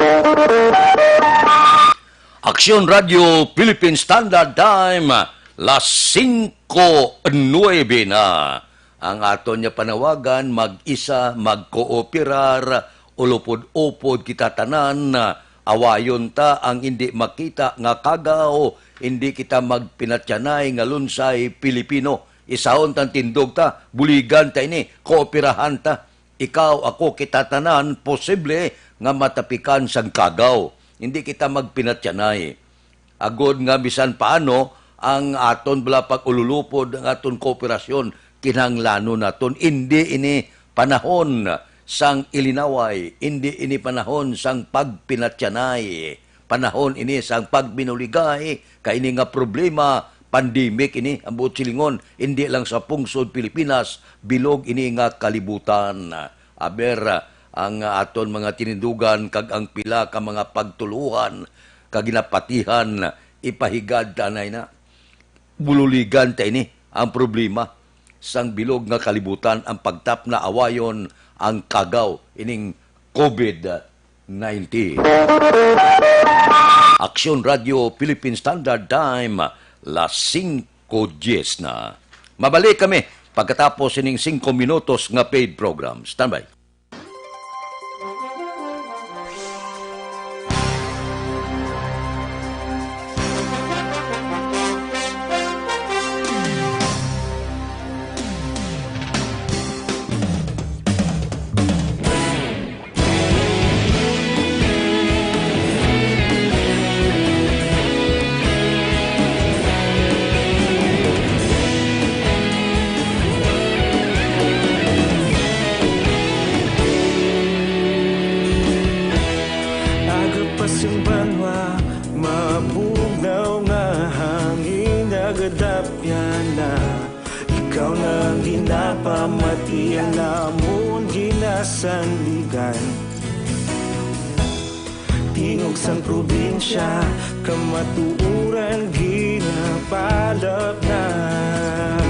Aksyon Radio Philippine Standard Time, las singko nuebe na. Ang aton nga panawagan, mag-isa, magkooperar, ulupod-upod kita tanan. Awayon ta ang indi makita nga kagaw, indi kita magpinatyanay nga lunsay Pilipino. Isaon tang tindog ta, buligan ta ini, kooperahan ta. Ikaw, ako, kita tanan posible nga matapikan sang kagaw. Hindi kita magpinatyanay. Agod nga bisan paano, ang aton bala pag-ululupod, ang aton kooperasyon, kinahanglanon naton. Indi ini panahon sang ilinaway, indi ini panahon sang pagpinatyanay. Panahon ini sang pagbinuligay, kay ini nga problema, pandemic ini, ang buot silingon, indi lang sa pungsod Pilipinas, bilog ini nga kalibutan. Aber, ang aton mga tinindugan kag ang pila ka mga pagtuluhan kag ginapatihan, ipahigad ta anay na. Bululigan ta ini ang problema sang bilog nga kalibutan, ang pagtapna awayon ang kagaw ining COVID nineteen. Aksyon Radio Philippine Standard Time, las singko dies na. Mabalik kami pagkatapos sining singko minutos nga paid program. Standby. Aga pa sing banwa, mabugnaw nga hangin nagadapyan na. Ikaw na ang ginapamatian namon ginasandigan. Tingog sang probinsya, kamatuoran ginapalapnag.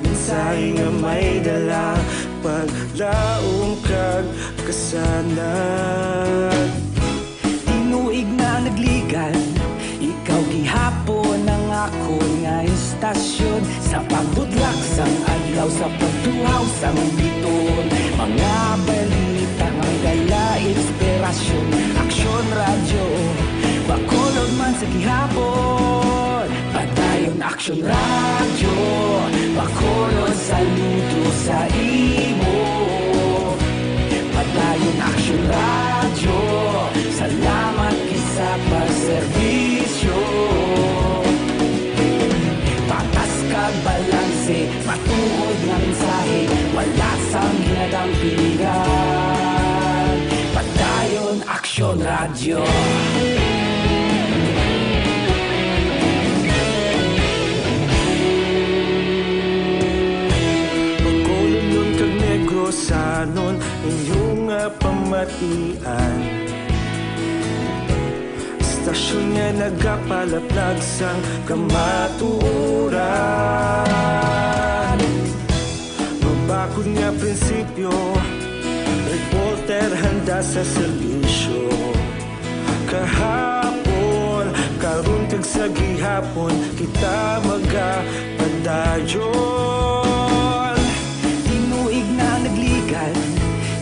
Mensahe nga may dala, paglaom kag kasanag. Tinuig na nagligan, ikaw gihapon ang akon nga istasyon. Sa pagbutlak sang adlaw, sa pagtuhaw sang bituon, mga balita nga may dala inspirasyon. Aksyon Radyo, Bacolod man sa gihapon. Padayon Aksyon Radyo, Bacolod, saludo sa imo. Padayon Aksyon Radyo, salamat gid sa pagserbisyo. Patas kag balanse, matuod nga mensahe, wala sang ginadampingan. Padayon Aksyon Radyo. Bacolodnon kag Negrosanon, inyo nga pamatian. Istasyon nga nagapalaplag sang kamatuoran. Mabakod nga prinsipyo, reporter handa sa serbisyo. Kahapon, karon kag sa gihapon, kita magapadayon. Tinuig na nagligan,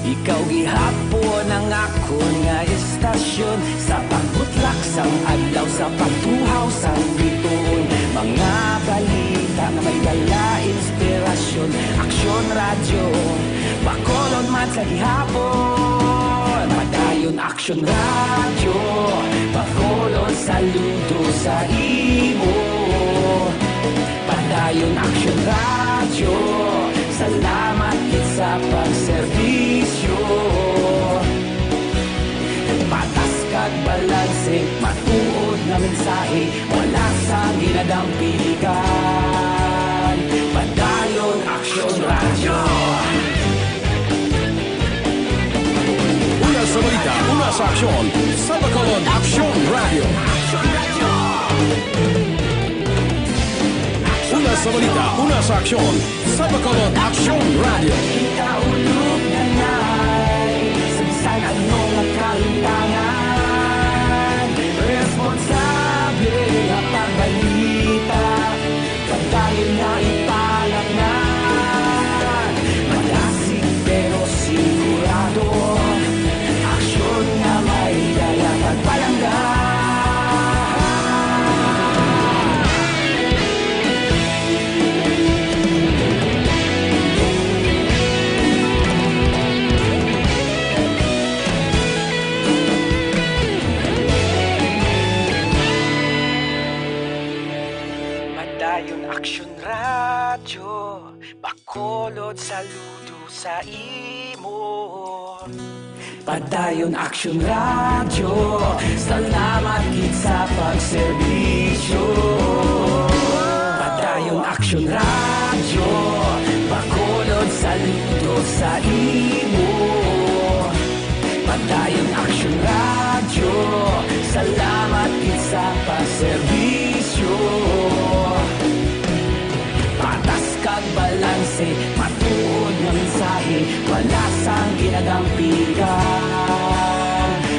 ikaw gihapon ang akon nga istasyon. Sa pagbutlak sang adlaw, sa pagtuhaw sang bituon, mga balita nga may dala inspirasyon. Aksyon Radyo, Bacolod man sa gihapon. Padayon Aksyon Radyo, Bacolod, saludo sa imo. Padayon Aksyon Radyo, salamat gid sa pagserbisyo. Patas kag balanse, matuod nga mensahe, wala sang ginadampingan. Padayon Aksyon Radyo. Una sa balita, una sa aksyon, sa Bacolod Aksyon Radyo. Una sa balita, una sa aksyon, sa Bacolod Aksyon Radyo. Kita ulog na nay, sa bisan ano nga kalimtangan, responsable nga pagbalita. Padayon nga ipalapngan, madasig pero sigurado. Aksyon nga may dala kag palangga. Radyo Bacolod, saludo sa imo. Padayon Action Radyo, salamat gid sa pagserbisyo. Padayon Action Radyo, Bacolod, saludo sa imo. Padayon Action Radyo, salamat gid sa pagserbisyo. Patas kag balanse, matuod nga mensahe, wala sang ginagampigan.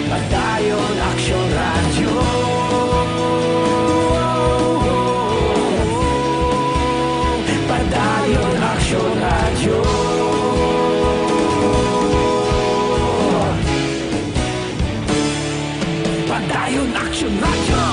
Padayon Action Radyo. Padayon Action Radyo. Padayon Action Radyo.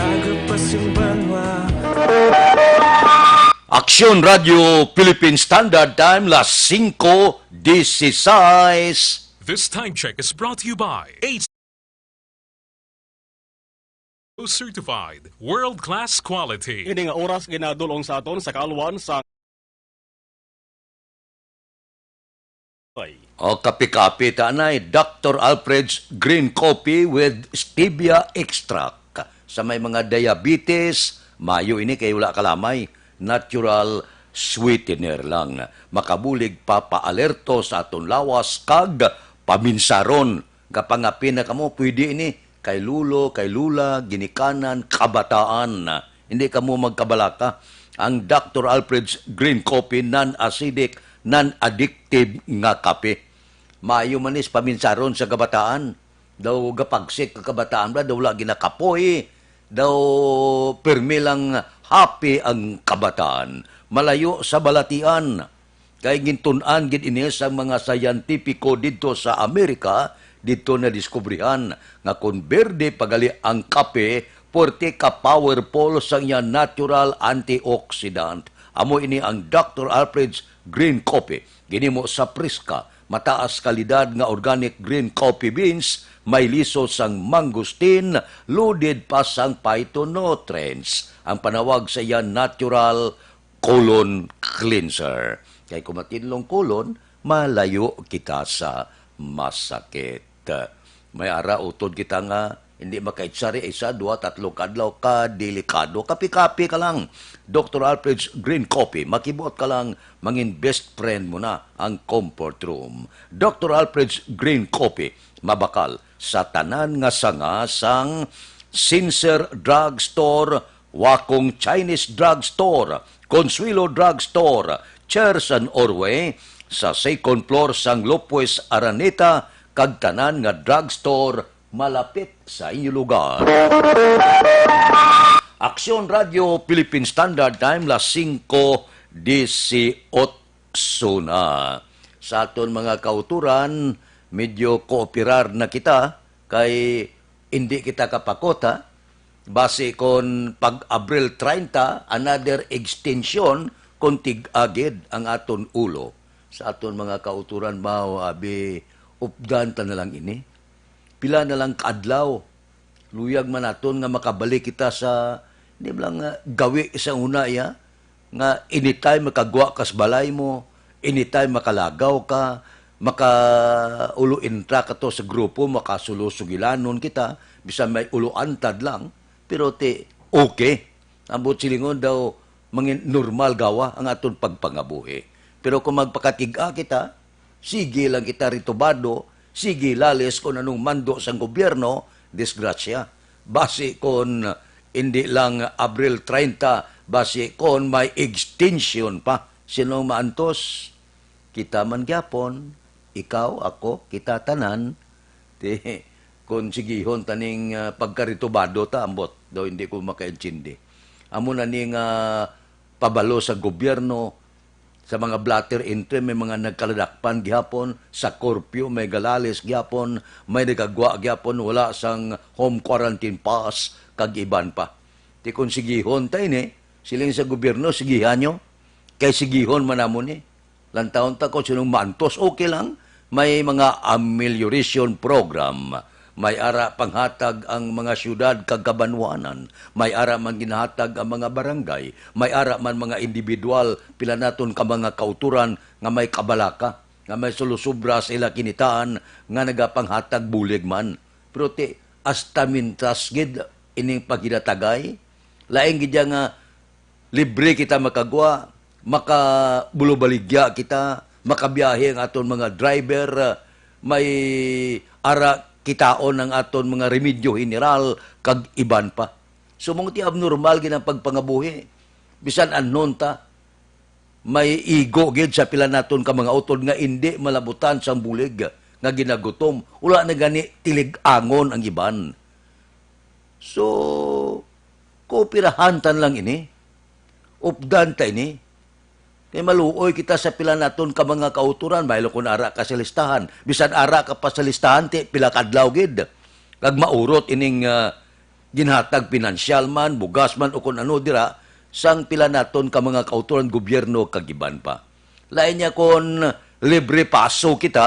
Agapas yung banwa. Aksyon Radio Philippine Standard Time, las singko dieciséis. This time check is brought to you by H Certified, world-class quality. Ini nga oras ginadulong sa aton sa kaalwan sa O kape-kape ta anay, Doctor Alfred's Green Coffee with Stevia Extract. Sa may mga diabetes, mayo ini kay wala kalamay. Natural sweetener lang. Makabulig pa paalerto sa aton lawas kag paminsaron. Kapangape na kamo, pwede ini. Kay lulo, kay lula, ginikanan, kabataan. Hindi kamo magkabalaka. Ang Doctor Alfred's Green Coffee, non-acidic, non-addictive nga kape. Maayo man ni sa paminsaron sa kabataan. Daw gapagsik ang kabataan, bala, daw wala ginakapoy. Daw pirmi lang happy ang kabataan. Malayo sa balatian. Kay gintun-an gid ini sang mga siyentipiko didto sa Amerika, didto nadiskubrihan nga kon berde pa gali ang kape, puwerte ka powerful sang iya natural antioxidant. Amo ini ang Doctor Alfred's Green Coffee. Ginimo sa priska, mataas kalidad nga organic green coffee beans, may liso sang mangosteen, loaded pa sang phytonutrients. Ang panawag sa iya natural colon cleanser. Kay kung matinlong colon, malayo kita sa masakit. May ara utod kita nga hindi makaitsari isa, dua, tatlo kadlaw ka delikado. Kapi-kapi ka lang. Doctor Alfred's Green Coffee, makibuot ka lang, mangin best friend mo na ang comfort room. Doctor Alfred's Green Coffee, mabakal sa tanan nga sanga sang Sincere Drugstore, Wakong Chinese Drugstore, Consuelo Drugstore, Church and Orway, sa second floor sang Lopez Araneta, kag tanan nga drugstore malapit sa inyo lugar. Aksyon Radio Philippine Standard Time, las singko dieciocho na. Sa aton mga kauturan, medyo kooperar na kita kay hindi kita kapakot, ha? Basi kon pag Abril treinta, another extension, kon tig-a gid ang aton ulo. Sa aton mga kauturan, mao, abi, updan ta na lang ini. Pila na lang ka adlaw? Luyag man naton nga makabalik kita sa, di ba lang, ah, gawi sa una, iya? Nga anytime makagwa ka sa balay mo, anytime makalagaw ka, makaulo-intra ka to sa grupo, makasulo-sugilanon kita, bisan may ulo-antad lang, pero ti, okay. Ambot silingon daw, mangin normal gawa ang aton pagpangabuhi. Pero kung magpakatig-a kita, sige lang kita ritubado, sige lalis kung anong mando sang gobyerno, disgrasya. Basi kon hindi lang Abril treinta, basi kon may extension pa. Sinong maantos? Kita man gyapon, ikaw, ako, kita tanan. Ti, kon sigihon taning, ah, pagkaritubado ta, ambot daw hindi ko makaintindi. Amo na ni nga pabalo sa gobyerno, sa mga blotter entry, may mga nagkaladakpan gihapon, sa curfew, may galalis gihapon, may nagagwa gihapon, wala sang home quarantine pass, kag iban pa. Ti kon sigihon ta ini, siling sa gobyerno, sigihan nyo, kay sigihon man namon ni. Lantawon ta kung sinong maantos, okay lang. May mga amelioration program. May ara panghatag ang mga siyudad kag kabanwanan. May ara man ginahatag ang mga barangay. May ara man mga individual, pila naton ka mga kauturan nga may kabalaka, nga may sulusubra sa ila kinitaan nga nagapanghatag bulig man. Pero ti, hasta mintas gid ining paghinatagay. Lain gid ya nga libre kita makagwa, makabulubaligya kita, makabiyahe ang aton mga driver, may ara kitaon ang aton mga remedyo general, kag iban pa. So, mao ti abnormal gid ang pagpangabuhi. Bisan anhon ta, may igo gid sa pila naton ka mga utod nga indi malabutan sang bulig nga ginagutom. Wala na gani tilig-angon ang iban. So, kooperahan ta lang ini. Updan ta ini. Kay maluoy kita sa pila naton ka mga kauturan, mahilo kon ara ka sa listahan. Bisan ara ka pa sa listahan, ti pila ka adlaw gid. Kag maurot ining, ah, ginhatag pinansyal man, bugas man, o kon ano dira, sang pila naton ka mga kauturan, gobyerno, kag iban pa. Lain niya kon libre paso kita,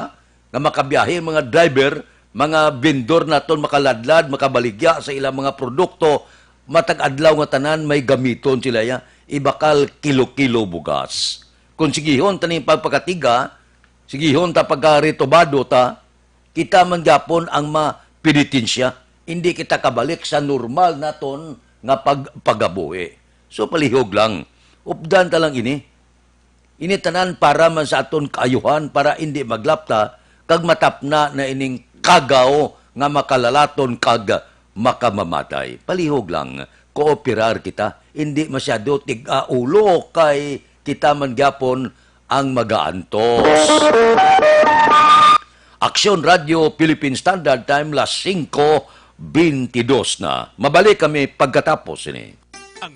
nga makabiyahe ang mga driver, mga vendor naton makaladlad, makabaligya sa ilang mga produkto, matag adlaw nga tanan may gamiton sila ya, ibakal kilo-kilo bugas. Kung sigihon ta ning pagpakatiga, sigihon ta pagkaritubado ta, kita man gyapon ang mapenitensya. Hindi kita kabalik sa normal naton nga pagpagabuhi. So, palihog lang. Updan ta lang ini. Ini tanan para man sa aton kaayuhan, para indi maglapta kag matapna na ining kagaw nga makalalaton kag makamamatay. Palihog lang, kooperar kita, indi masyado tig-a ulo kay kita man gyapon ang magaantos. Aksyon Radio Philippine Standard Time, las singko bentidus na. Mabalik kami pagkatapos ini. Ang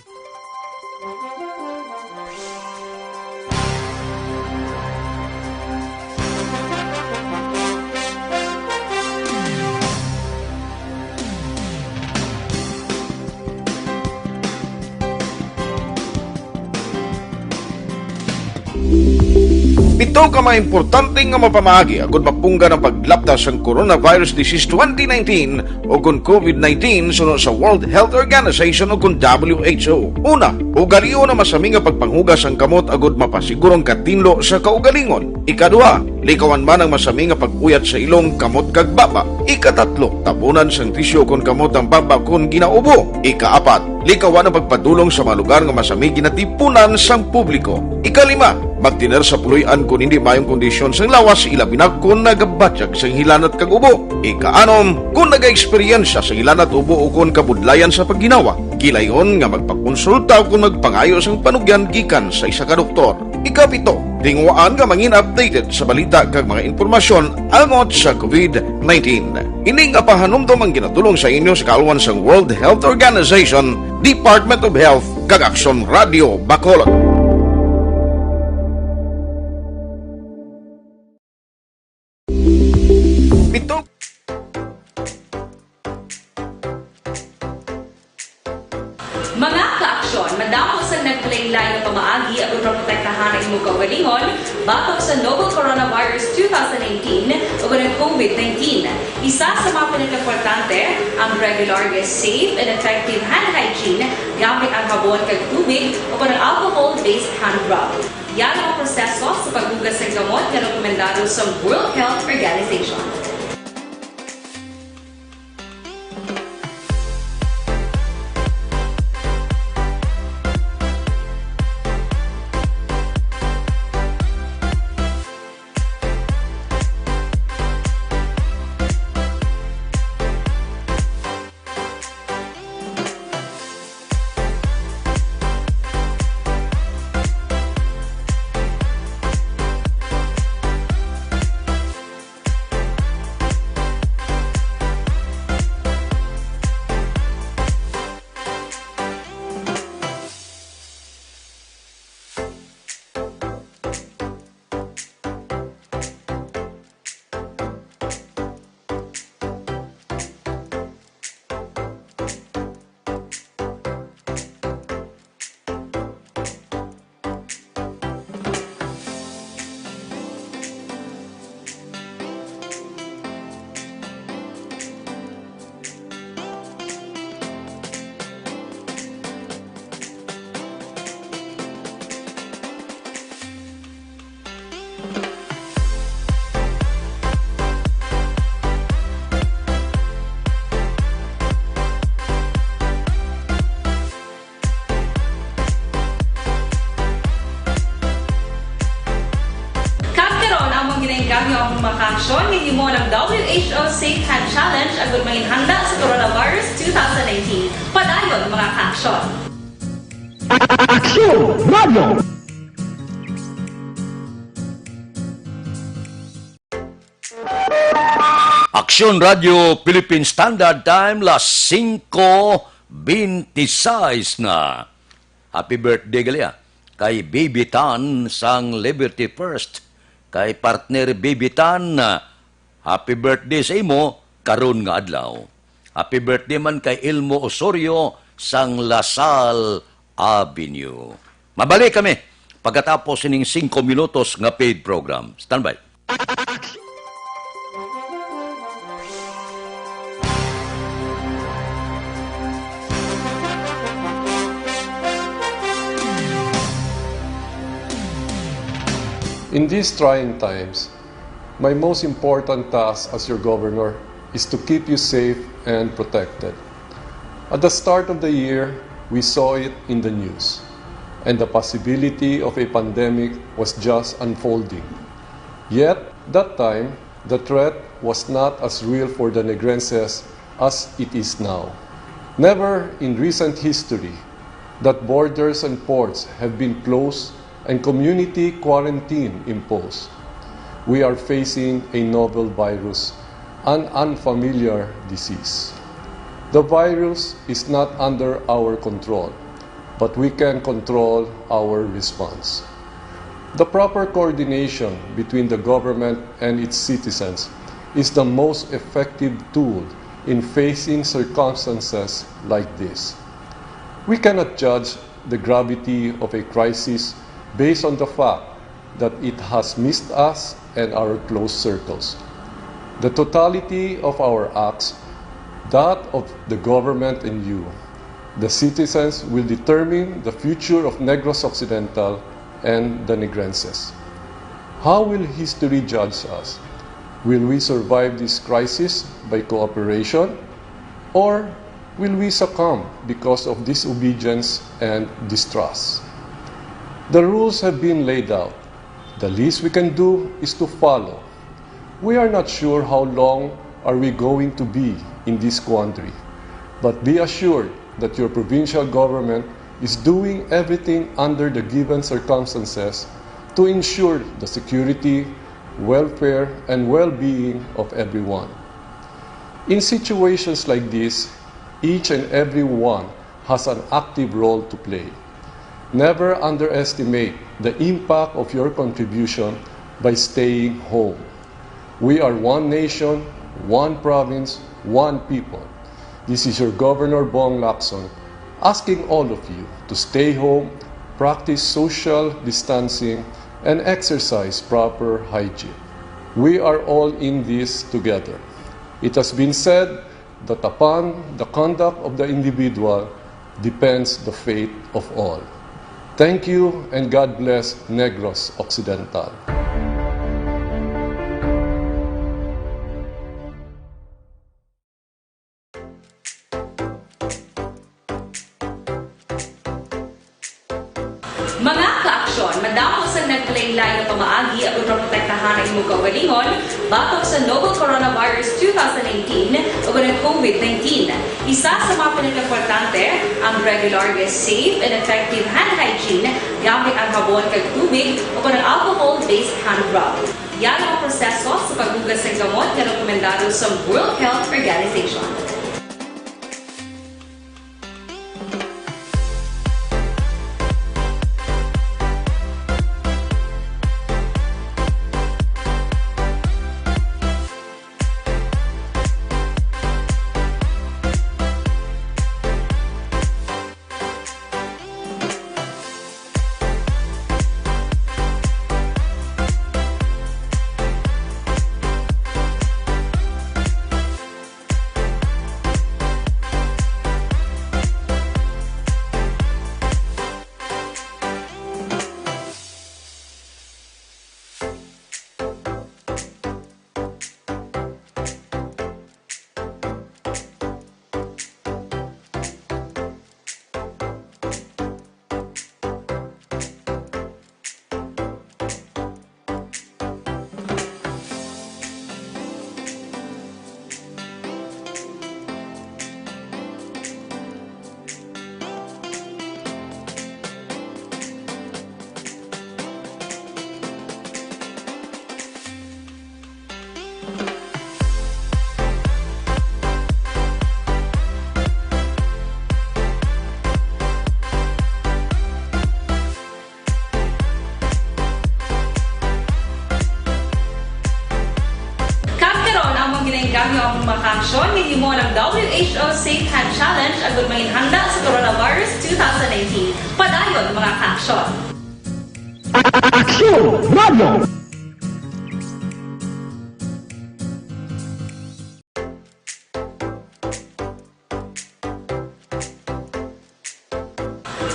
Pito ka mga importante nga mapamaagi agud mapunggan ang paglapta sang coronavirus disease twenty nineteen o kon COVID nineteen suno sa World Health Organization o kon W H O. Una, ugalion ang masami nga pagpanghugas sang kamot agud mapasiguro ang katinlo sa kaugalingon. Ikaduha, likawan man ang masami nga pag-uyat sa ilong, kamot, kag baba. Ikatatlo, tabunan sang tisyu kon kamot ang baba kon ginaubo. Ikaapat, likawan ang pagpadulong sa mga lugar nga masami ginatipunan sang publiko. Ikalima, magtener sa puloy-an kon hindi maayong kondisyon sang lawas, ilabi na kon nagabatyag sang hilanat kag ubo. Ikaanom, kon nagaeksperyensya sang hilanat, ubo, o kon kabudlayan sa pagginawa, gilayon nga magpakonsulta kon magpangayo sang panugyan gikan sa isa ka doktor. Ikapito, tinguhaan nga mangin updated sa balita kag mga impormasyon angot sa COVID nineteen. Ini nga pahanumdom ang ginatulong sa inyo sa kaalwan sang World Health Organization, Department of Health, kag Aksyon Radio Bacolod. Pito. Mga kaaksyon, madamo sang naglain-lain nga pamaagi aron maprotektahan ang imo kaugalingon batok sa novel coronavirus two thousand nineteen o kon ang COVID nineteen. Isa sa mga pinakaimportante ang regular nga safe and effective hand hygiene gamit ang habon kag tubig o kon ang alcohol-based hand rub. Yan ang proseso sa paghugas sa kamot nga rekomendado sa World Health Organization. Gamit ang mga kaaksyon, hinimo ang W H O Safe Hand Challenge agud manginhanda sa coronavirus two thousand nineteen. Padayon, mga kaaksyon. Aksyon Radio! Aksyon Radio Philippine Standard Time, las singko beintiseis na. Happy birthday gali, ah, kay Baby Tan sang Liberty First, kay partner Baby Tan, ah, happy birthday sa imo karon nga adlaw. Happy birthday man kay Elmo Osorio sang La Salle Avenue. Mabalik kami pagkatapos sining singko minutos nga paid program. Standby. In these trying times, my most important task as your governor is to keep you safe and protected. At the start of the year, we saw it in the news, and the possibility of a pandemic was just unfolding. Yet, that time, the threat was not as real for the Negrenses as it is now. Never in recent history that borders and ports have been closed and community quarantine imposed. We are facing a novel virus, an unfamiliar disease. The virus is not under our control, but we can control our response. The proper coordination between the government and its citizens is the most effective tool in facing circumstances like this. We cannot judge the gravity of a crisis based on the fact that it has missed us and our close circles. The totality of our acts, that of the government and you, the citizens, will determine the future of Negros Occidental and the Negrenses. How will history judge us? Will we survive this crisis by cooperation, or will we succumb because of disobedience and distrust? The rules have been laid out. The least we can do is to follow. We are not sure how long are we going to be in this quandary, but be assured that your provincial government is doing everything under the given circumstances to ensure the security, welfare, and well-being of everyone. In situations like this, each and every one has an active role to play. Never underestimate the impact of your contribution by staying home. We are one nation, one province, one people. This is your Governor Bong Lacson asking all of you to stay home, practice social distancing, and exercise proper hygiene. We are all in this together. It has been said that upon the conduct of the individual depends the fate of all. Thank you and God bless Negros Occidental. Mga kaaksyon, madamo sang naglain-lain nga pamaagi agud maprotektahan ang imong kaugalingon batok sa novel coronavirus two thousand nineteen ug ang COVID nineteen. Isa sa mga pinakaimportante, ang regular nga safe and effective hand hygiene gamit ang habon kag tubig ug ang alcohol-based hand rub. Yara ang proseso sa paghugas sang gamot nga rekomendado sa World Health Organization. Aksyon nga gihimo ng W H O Safe Hand Challenge agud manginhanda sa coronavirus two thousand nineteen. Padayon, mga kaaksyon. Aksyon Radio!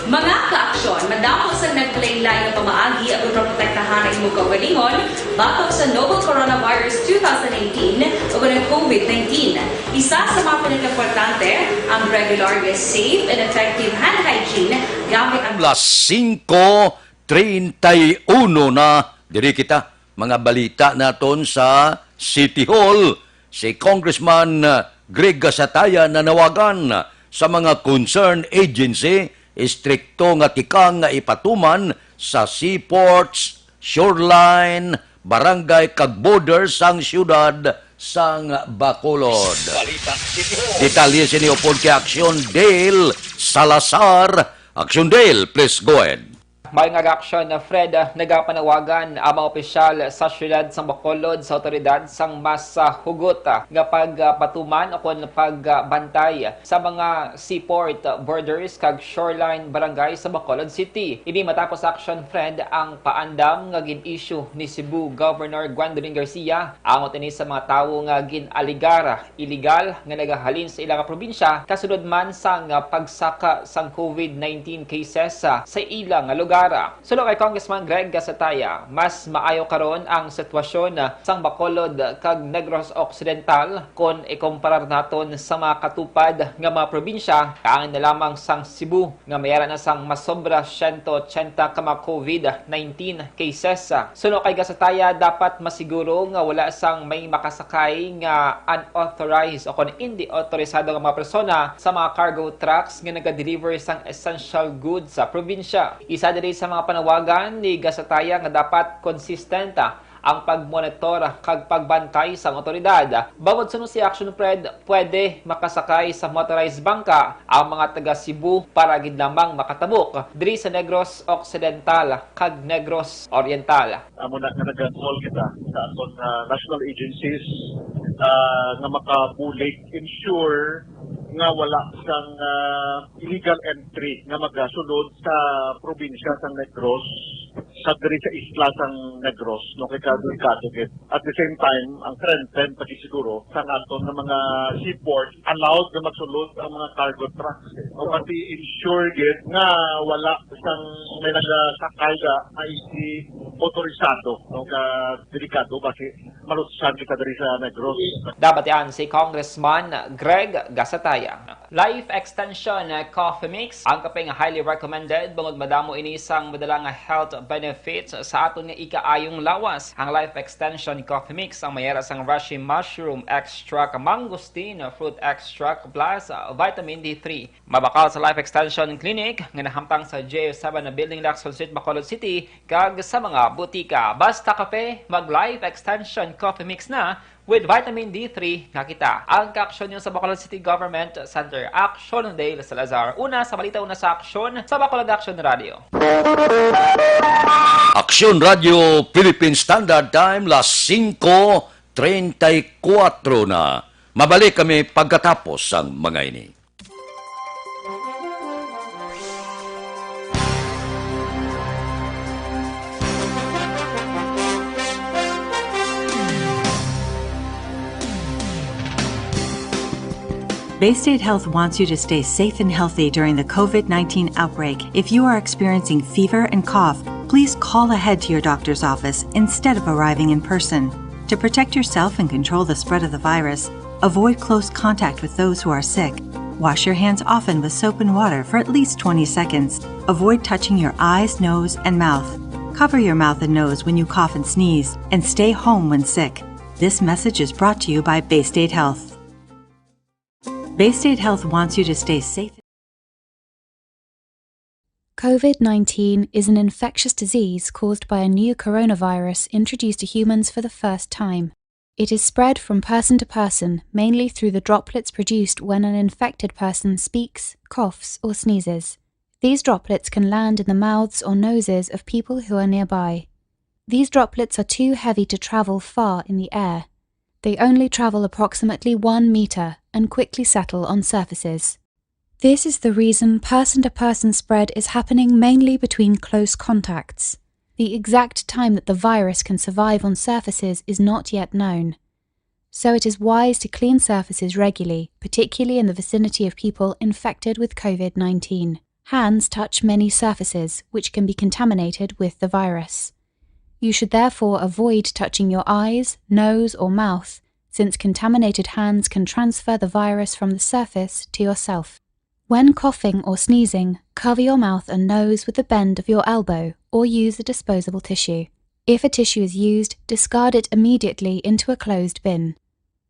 Mga kaaksyon, madamo sang naglain-lain nga pamaagi aron maprotektahan ang imong kaugalingon batok sa novel coronavirus two thousand nineteen ug ang COVID nineteen. Isa sa mga pinakaimportante, ang regular nga safe and effective hand hygiene gamit ang Las singko treinta y uno na. Diri kita, mga balita naton sa City Hall. Si Congressman, uh, Greg Gasataya nanawagan sa mga concerned agency, istrikto nga tikang nga ipatuman sa seaports, shoreline, barangay kag border sang siyudad sang Bacolod. Detalye sini upod kay Action Dale Salazar. Action Dale, please go ahead. May nga aksyon na Fred, ah, nagapanawagan ang mga opisyal sa siyudad sang Bacolod sa awtoridad sang mas, ah, hugot, ah, nga pagpatuman ukon pagbantay sa mga seaport, ah, borders kag shoreline barangay sa Bacolod City. Ini matapos aksyon, Fred, ang paandam nga gin-issue ni Cebu Governor Gwendolyn Garcia, angot ini sa mga tawo nga gin-alegar iligal nga nagahalin sa ila nga probinsya kasunod man sang pagsaka sang COVID nineteen cases sa, sa ila nga lugar. Suno kay Congressman Greg Gasataya, mas maayo karon ang sitwasyon sang Bacolod kag Negros Occidental kon ikumparar naton sa mga katupad nga mga probinsya kaangin na lamang sang Cebu nga may ara na sang masobra siyento otsenta ka mga COVID nineteen cases. Suno kay Gasataya, dapat masiguro nga wala sang may makasakay nga unauthorized o kon hindi autorisado nga mga persona sa mga cargo trucks nga nagadeliver sang essential goods sa probinsya. Isa diri sa mga panawagan ni Gasataya nga dapat consistent ang pagmonitor kag pagbantay sang awtoridad. Bangod suno si Action Fred, pwede makasakay sa motorized bangka ang mga taga Cebu para gid lamang makatabok diri sa Negros Occidental kag Negros Oriental. Amo na nga nag-call kita sa aton, ah, national agencies, ah, nga makabulig, ensure nga wala sang, ah, illegal entry nga magasulod sa probinsya sang Negros, sa diri sa isla sang Negros, no, kay delikado gid. At the same time, ang strengthen pati siguro sa aton nga mga seaport, allowed na magsulod ang mga cargo trucks, eh. O pati ensure gid nga wala sang may nagasakay nga hindi otorisado, no, ka delikado basi malutsan kita diri sa Negros. Nabatian si Congressman Greg Gasataya. Life Extension Coffee Mix, ang kape nga highly recommended bangod madamo ini sang madala nga health benefits sa aton nga ikaayong lawas. Ang Life Extension Coffee Mix ang may ara sang reishi mushroom extract, mangosteen fruit extract, plus, uh, vitamin D three. Mabakal sa Life Extension Clinic nga nahamtang sa J seven na Building, Lacson Street, Bacolod City, kag sa mga butika. Basta kape, mag Life Extension Coffee Mix na, with vitamin D three na kita. Ang kaaksyon niyo sa Bacolod City Government Center. Aksyon Dale Salazar. Una sa balita, una sa aksyon sa Bacolod Aksyon Radio. Aksyon Radio Philippine Standard Time, las singko treinta y cuatro na. Mabalik kami pagkatapos sang mga ini. Baystate Health wants you to stay safe and healthy during the COVID nineteen outbreak. If you are experiencing fever and cough, please call ahead to your doctor's office instead of arriving in person. To protect yourself and control the spread of the virus, avoid close contact with those who are sick. Wash your hands often with soap and water for at least twenty seconds. Avoid touching your eyes, nose, and mouth. Cover your mouth and nose when you cough and sneeze, and stay home when sick. This message is brought to you by Baystate Health. Baystate Health wants you to stay safe. COVID nineteen is an infectious disease caused by a new coronavirus introduced to humans for the first time. It is spread from person to person, mainly through the droplets produced when an infected person speaks, coughs, or sneezes. These droplets can land in the mouths or noses of people who are nearby. These droplets are too heavy to travel far in the air. They only travel approximately one meter and quickly settle on surfaces. This is the reason person-to-person spread is happening mainly between close contacts. The exact time that the virus can survive on surfaces is not yet known. So it is wise to clean surfaces regularly, particularly in the vicinity of people infected with COVID nineteen. Hands touch many surfaces which can be contaminated with the virus. You should therefore avoid touching your eyes, nose, or mouth, since contaminated hands can transfer the virus from the surface to yourself. When coughing or sneezing, cover your mouth and nose with the bend of your elbow or use a disposable tissue. If a tissue is used, discard it immediately into a closed bin.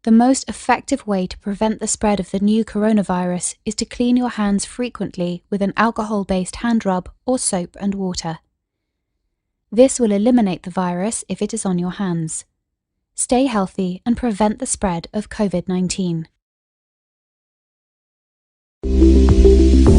The most effective way to prevent the spread of the new coronavirus is to clean your hands frequently with an alcohol-based hand rub or soap and water. This will eliminate the virus if it is on your hands. Stay healthy and prevent the spread of COVID nineteen.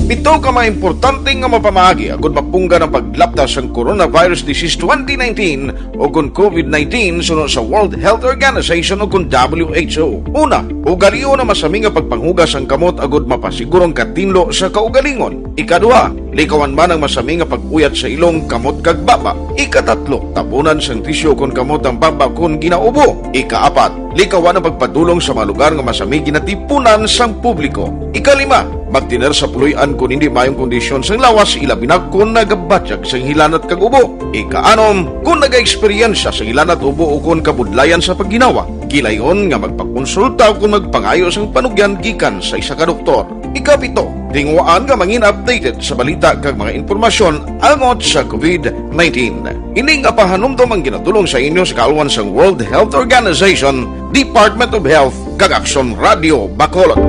Pito ka mga importante nga mapamaagi agud mapunggan ang paglapta sang coronavirus disease twenty nineteen o kon COVID nineteen suno sa World Health Organization o kon W H O. Una, ugalion ang masami nga pagpanghugas sang kamot agud mapasiguro ang katinlo sa kaugalingon. Ikaduha, likawan man ang masami nga pag-uyat sa ilong, kamot kag baba. Ikatatlo, tabunan sang tisyu kon kamot ang baba kon ginaubo. Ikaapat, likawan ang pagpadulong sa mga lugar nga masami ginatipunan sang publiko. Ikalima, magtener sa puloy-an kon hindi maayong kondisyon sang lawas, ilabi na kon nagabatyag sang hilanat kag ubo. Ikaanom, kon nagaeksperyensya sang hilanat, ubo o kon kabudlayan sa pagginawa, gilayon nga magpakonsulta o kon magpangayo sang panugyan gikan sa isa ka doktor. Ikapito, tinguhaan nga mangin updated sa balita kag mga impormasyon angot sa COVID nineteen. Ini nga pahanumdom ang ginadulong sa inyo sa kaalwan sang World Health Organization, Department of Health, kag Aksyon Radio Bacolod.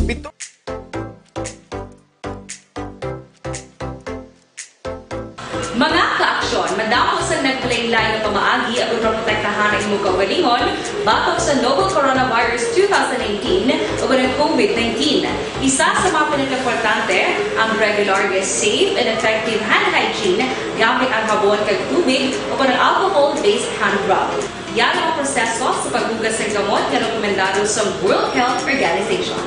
Pito- Mga ka-aksyon, madamo sang naglain-lain nga pamaagi agud maprotektahan ang imo kaugalingon batok sa novel coronavirus two thousand nineteen ug ang COVID nineteen. Isa sa mga pinakaimportante ang regular nga safe and effective hand hygiene gamit ang habon kag tubig o kon ang alcohol-based hand rub. Yara ang proseso sa paghugas sang kamot nga rekomendado sang World Health Organization.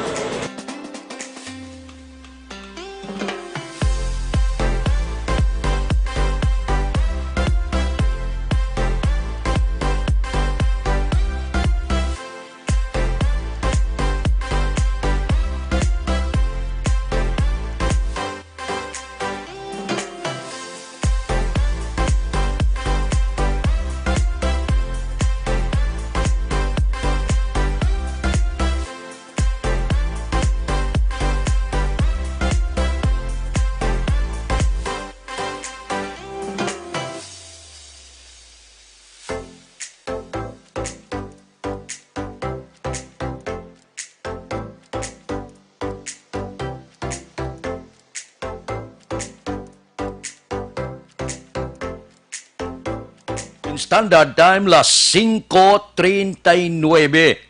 Standard Time, las singko treinta y nuebe.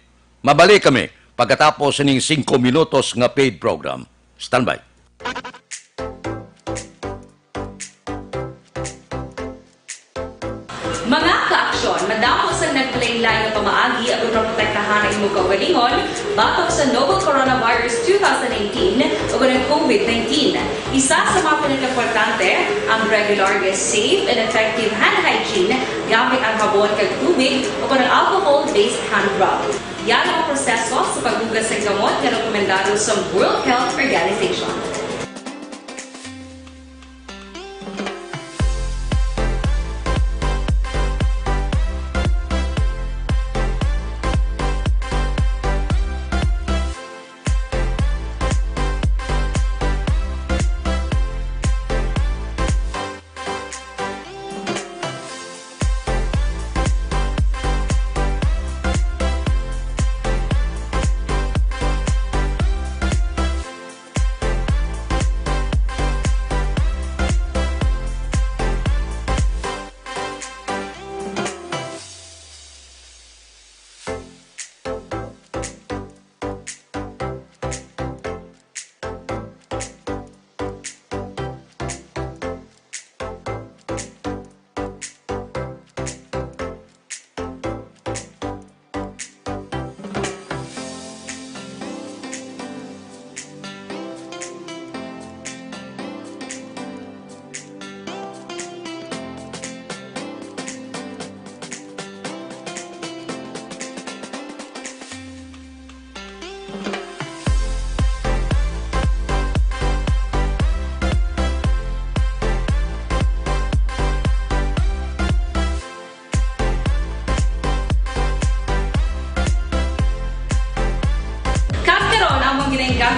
Mabalik kami pagkatapos sining singko minutos nga paid program. Standby. Mga ka-aksyon, madamo sang naglain-lain nga pamaagi agud maprotektahan ang imo kaugalingon batok sa novel coronavirus two thousand nineteen ug ang COVID nineteen. Isa sa mga pinakaimportante ang regular nga safe and effective hand hygiene gamit ang habon kag tubig o kon ang alcohol-based hand rub. Yara ang proseso sa paghugas sang kamot nga rekomendado sang World Health Organization.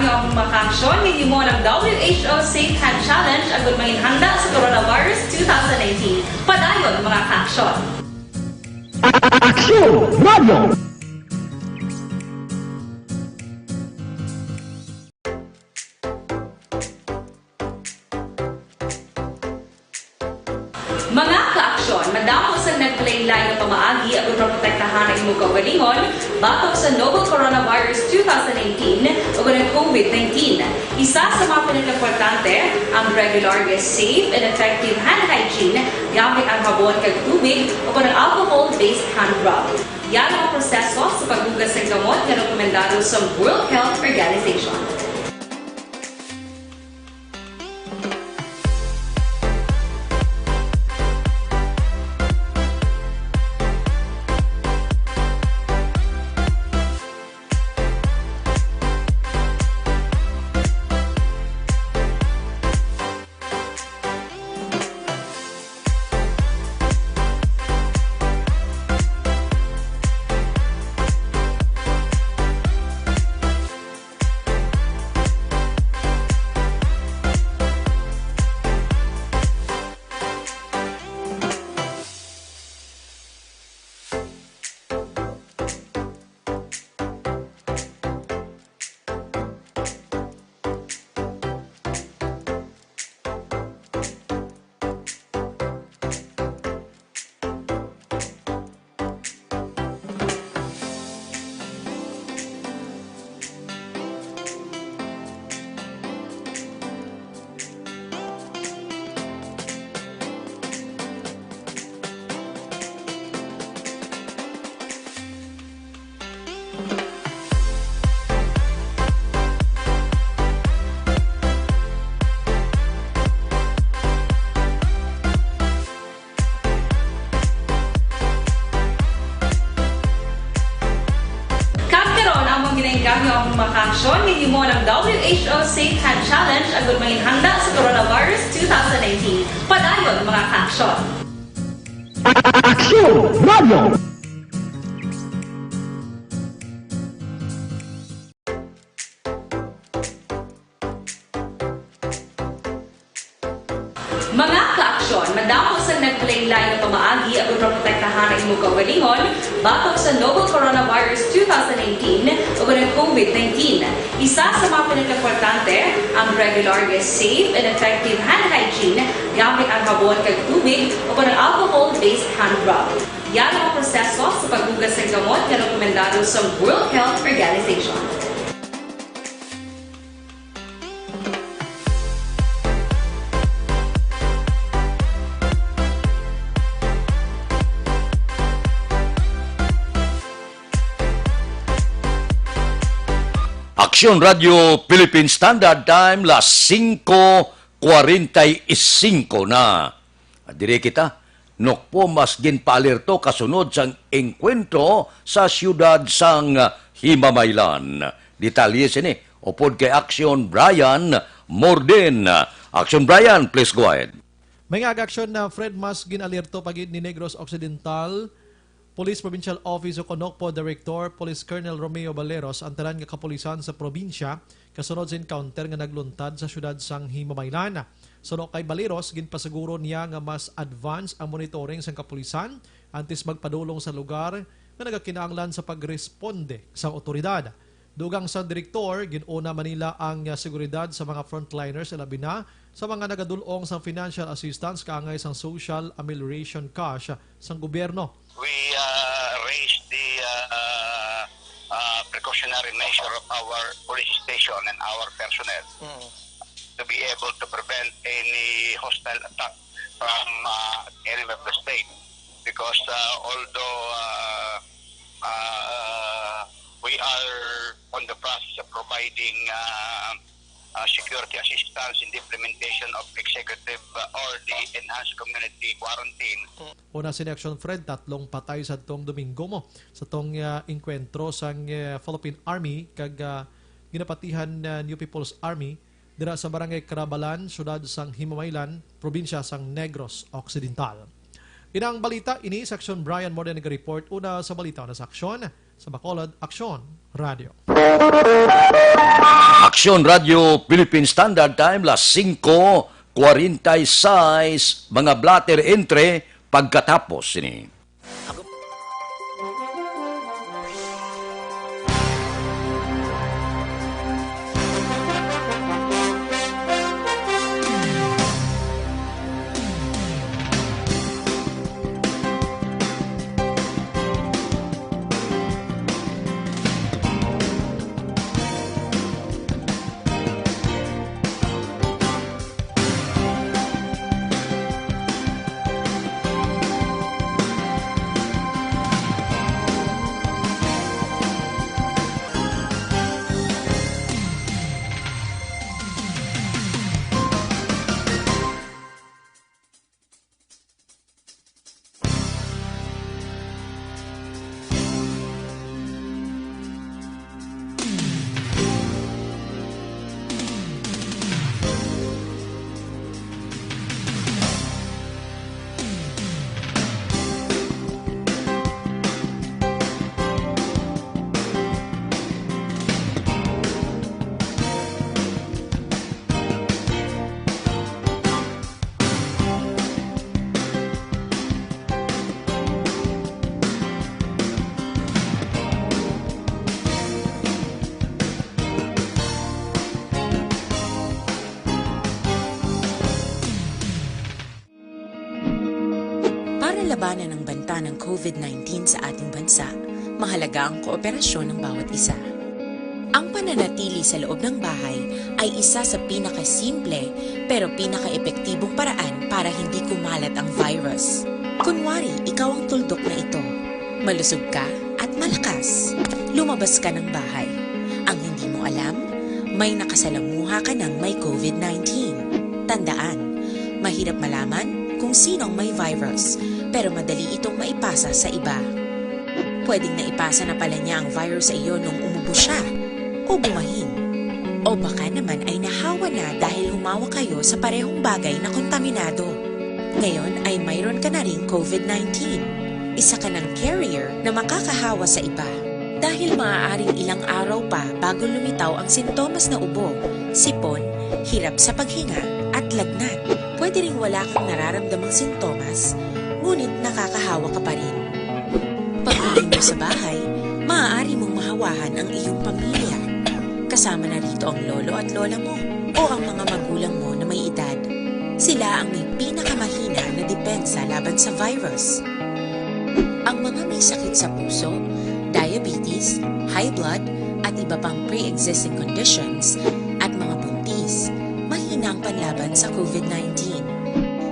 Ang mga kaaksyon, gihimo ang W H O Safe Hand Challenge agud manginhanda sa coronavirus two thousand nineteen. Padayon, mga kaaksyon. Aksyon Radio! Mga kaaksyon, madamo sang naglain-lain nga pamaagi aron maprotektahan ang imong kaugalingon batok sa novel coronavirus two thousand nineteen ug ang COVID nineteen. Isa sa mga pinakaimportante ang regular nga safe and effective hand hygiene gamit ang habon kag tubig o ang alcohol-based hand rub. Yara ang proseso sa paghugas sang kamot nga rekomendado sa World Health Organization. Kag karon, amon ginainggam ang mga kaaksyon nga gihimo ang W H O Safe Hand Challenge agud manginhanda sa coronavirus two thousand nineteen. Padayon, mga kaaksyon. Aksyon Radio! Mga kaaksyon, madamo sang naglain-lain nga pamaagi aron maprotektahan ang imong kaugalingon batok sa novel coronavirus two thousand nineteen ug ang COVID nineteen. Isa sa mga pinakaimportante ang regular nga safe and effective hand hygiene gamit ang habon kag tubig o ang alcohol-based hand rub. Yara ang proseso sa paghugas sang kamot nga rekomendado sa World Health Organization. Aksyon Radio Philippine Standard Time, las singko kwarenta y singko na. At diri kita, Nokpo mas ginpaalerto kasunod sang engkwentro sa siyudad sang Himamaylan. Detalye sini upod kay Aksyon Brian Morden. Aksyon Brian, please go ahead. May nga ag-aksyon na Fred, mas gin-alerto pa gid ni Negros Occidental Police Provincial Office o kon Nokpo Director Police Colonel Romeo Baleros ang tanan nga kapulisan sa probinsya kasunod sa encounter nga nagluntad sa siyudad sang Himamaylan. Suno kay Baleros, ginpasiguro niya nga mas advance ang monitoring sang kapulisan antes magpadulong sa lugar nga nagakinahanglan sa pagresponde sang awtoridad. Dugang sang direktor, gin-una man nila ang, ah, seguridad sa mga frontliners, labi na sa mga nagadul-ong sang financial assistance kaangay sang social amelioration cash sang gobyerno. We, uh, raised the, uh, uh, precautionary measure of our police station and our personnel Mm. to be able to prevent any hostile attack from, uh, enemy of the state. Because, uh, although, uh, uh, we are on the process of providing, uh, uh, security assistance in the implementation of executive, uh, or the enhanced community quarantine. Una sini aksyon, Fred, tatlong patay sadtong Domingo mo sa tong, ah, engkwentro sang, ah, Philippine Army kag, ah, ginapatihan, ah, New People's Army dira sa Barangay Carabalan, siyudad sang Himamaylan, probinsya sang Negros Occidental. Inang balita ini sa Aksyon, Brian Morden naga-report. Una sa balita, una sa aksyon, sa Bacolod, Aksyon Radio. Radyo Philippine Standard Time, las singko kwarenta y seis, mga blotter entre pagkatapos sini. Para labanan ang banta ng COVID nineteen sa ating bansa, mahalaga ang kooperasyon ng bawat isa. Ang pananatili sa loob ng bahay ay isa sa pinakasimple pero pinakaepektibong paraan para hindi kumalat ang virus. Kunwari, ikaw ang tuldok na ito. Malusog ka at malakas. Lumabas ka ng bahay. Ang hindi mo alam, may nakasalamuha ka ng may COVID nineteen. Tandaan, mahirap malaman kung sino ang may virus, pero madali itong maipasa sa iba. Pwedeng naipasa na pala niya ang virus sa iyo nung umubo siya, o bumahin. O baka naman ay nahawa na dahil humawak kayo sa parehong bagay na kontaminado. Ngayon ay mayroon ka na ring COVID nineteen. Isa ka ng carrier na makakahawa sa iba. Dahil maaaring ilang araw pa bago lumitaw ang sintomas na ubo, sipon, hirap sa paghinga, at lagnat. Pwede ring wala kang nararamdamang sintomas, ngunit nakakahawa ka pa rin. Pag-uwi mo sa bahay, maaari mong mahawahan ang iyong pamilya. Kasama na rito ang lolo at lola mo o ang mga magulang mo na may edad. Sila ang may pinakamahina na depensa laban sa virus. Ang mga may sakit sa puso, diabetes, high blood, at iba pang pre-existing conditions, at mga buntis, mahina ang panlaban sa COVID nineteen.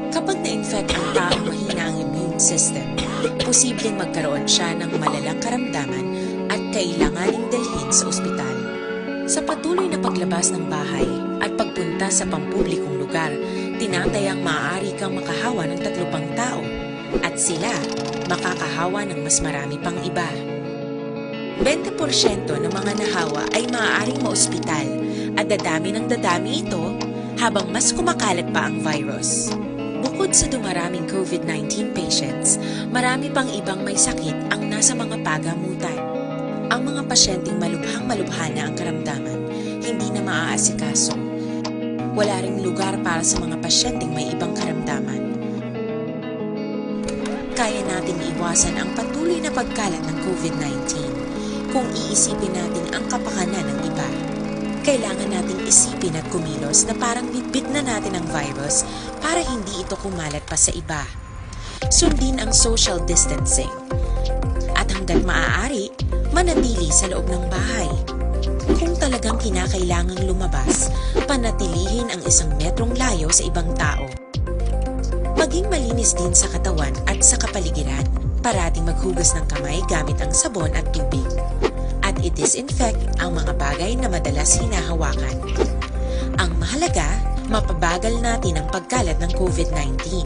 Kapag na-infect ang taong mahina ang immune system, posibleng magkaroon siya ng malalang karamdaman at kailanganing dalhin sa ospital. Sa patuloy na paglabas ng bahay at pagpunta sa pampublikong lugar, tinatayang maaari kang makahawa ng tatlo pang tao, at sila makakahawa ng mas marami pang iba. Bente porsyento ng mga nahawa ay maaaring maospital at dadami ng dadami ito habang mas kumakalat pa ang virus. Bukod sa dumaraming COVID nineteen patients, marami pang ibang may sakit ang nasa mga pagamutan. Ang mga pasyenteng malubhang-malubha na ang karamdaman, hindi na maaasikaso. Wala ring lugar para sa mga pasyenteng may ibang karamdaman. Kaya nating iwasan ang patuloy na pagkalat ng COVID nineteen kung iisipin natin ang kapakanan ng iba. Kailangan nating isipin at kumilos na parang bitbit na natin ang virus para hindi ito kumalat pa sa iba. Sundin ang social distancing. At hanggat maaari, manatili sa loob ng bahay. Kung talagang kinakailangang lumabas, panatilihin ang isang metrong layo sa ibang tao. Maging malinis din sa katawan at sa kapaligiran. Parating maghugas ng kamay gamit ang sabon at tubig. At i-disinfect ang mga bagay na madalas hinahawakan. Ang mahalaga, mapabagal natin ang pagkalat ng COVID nineteen.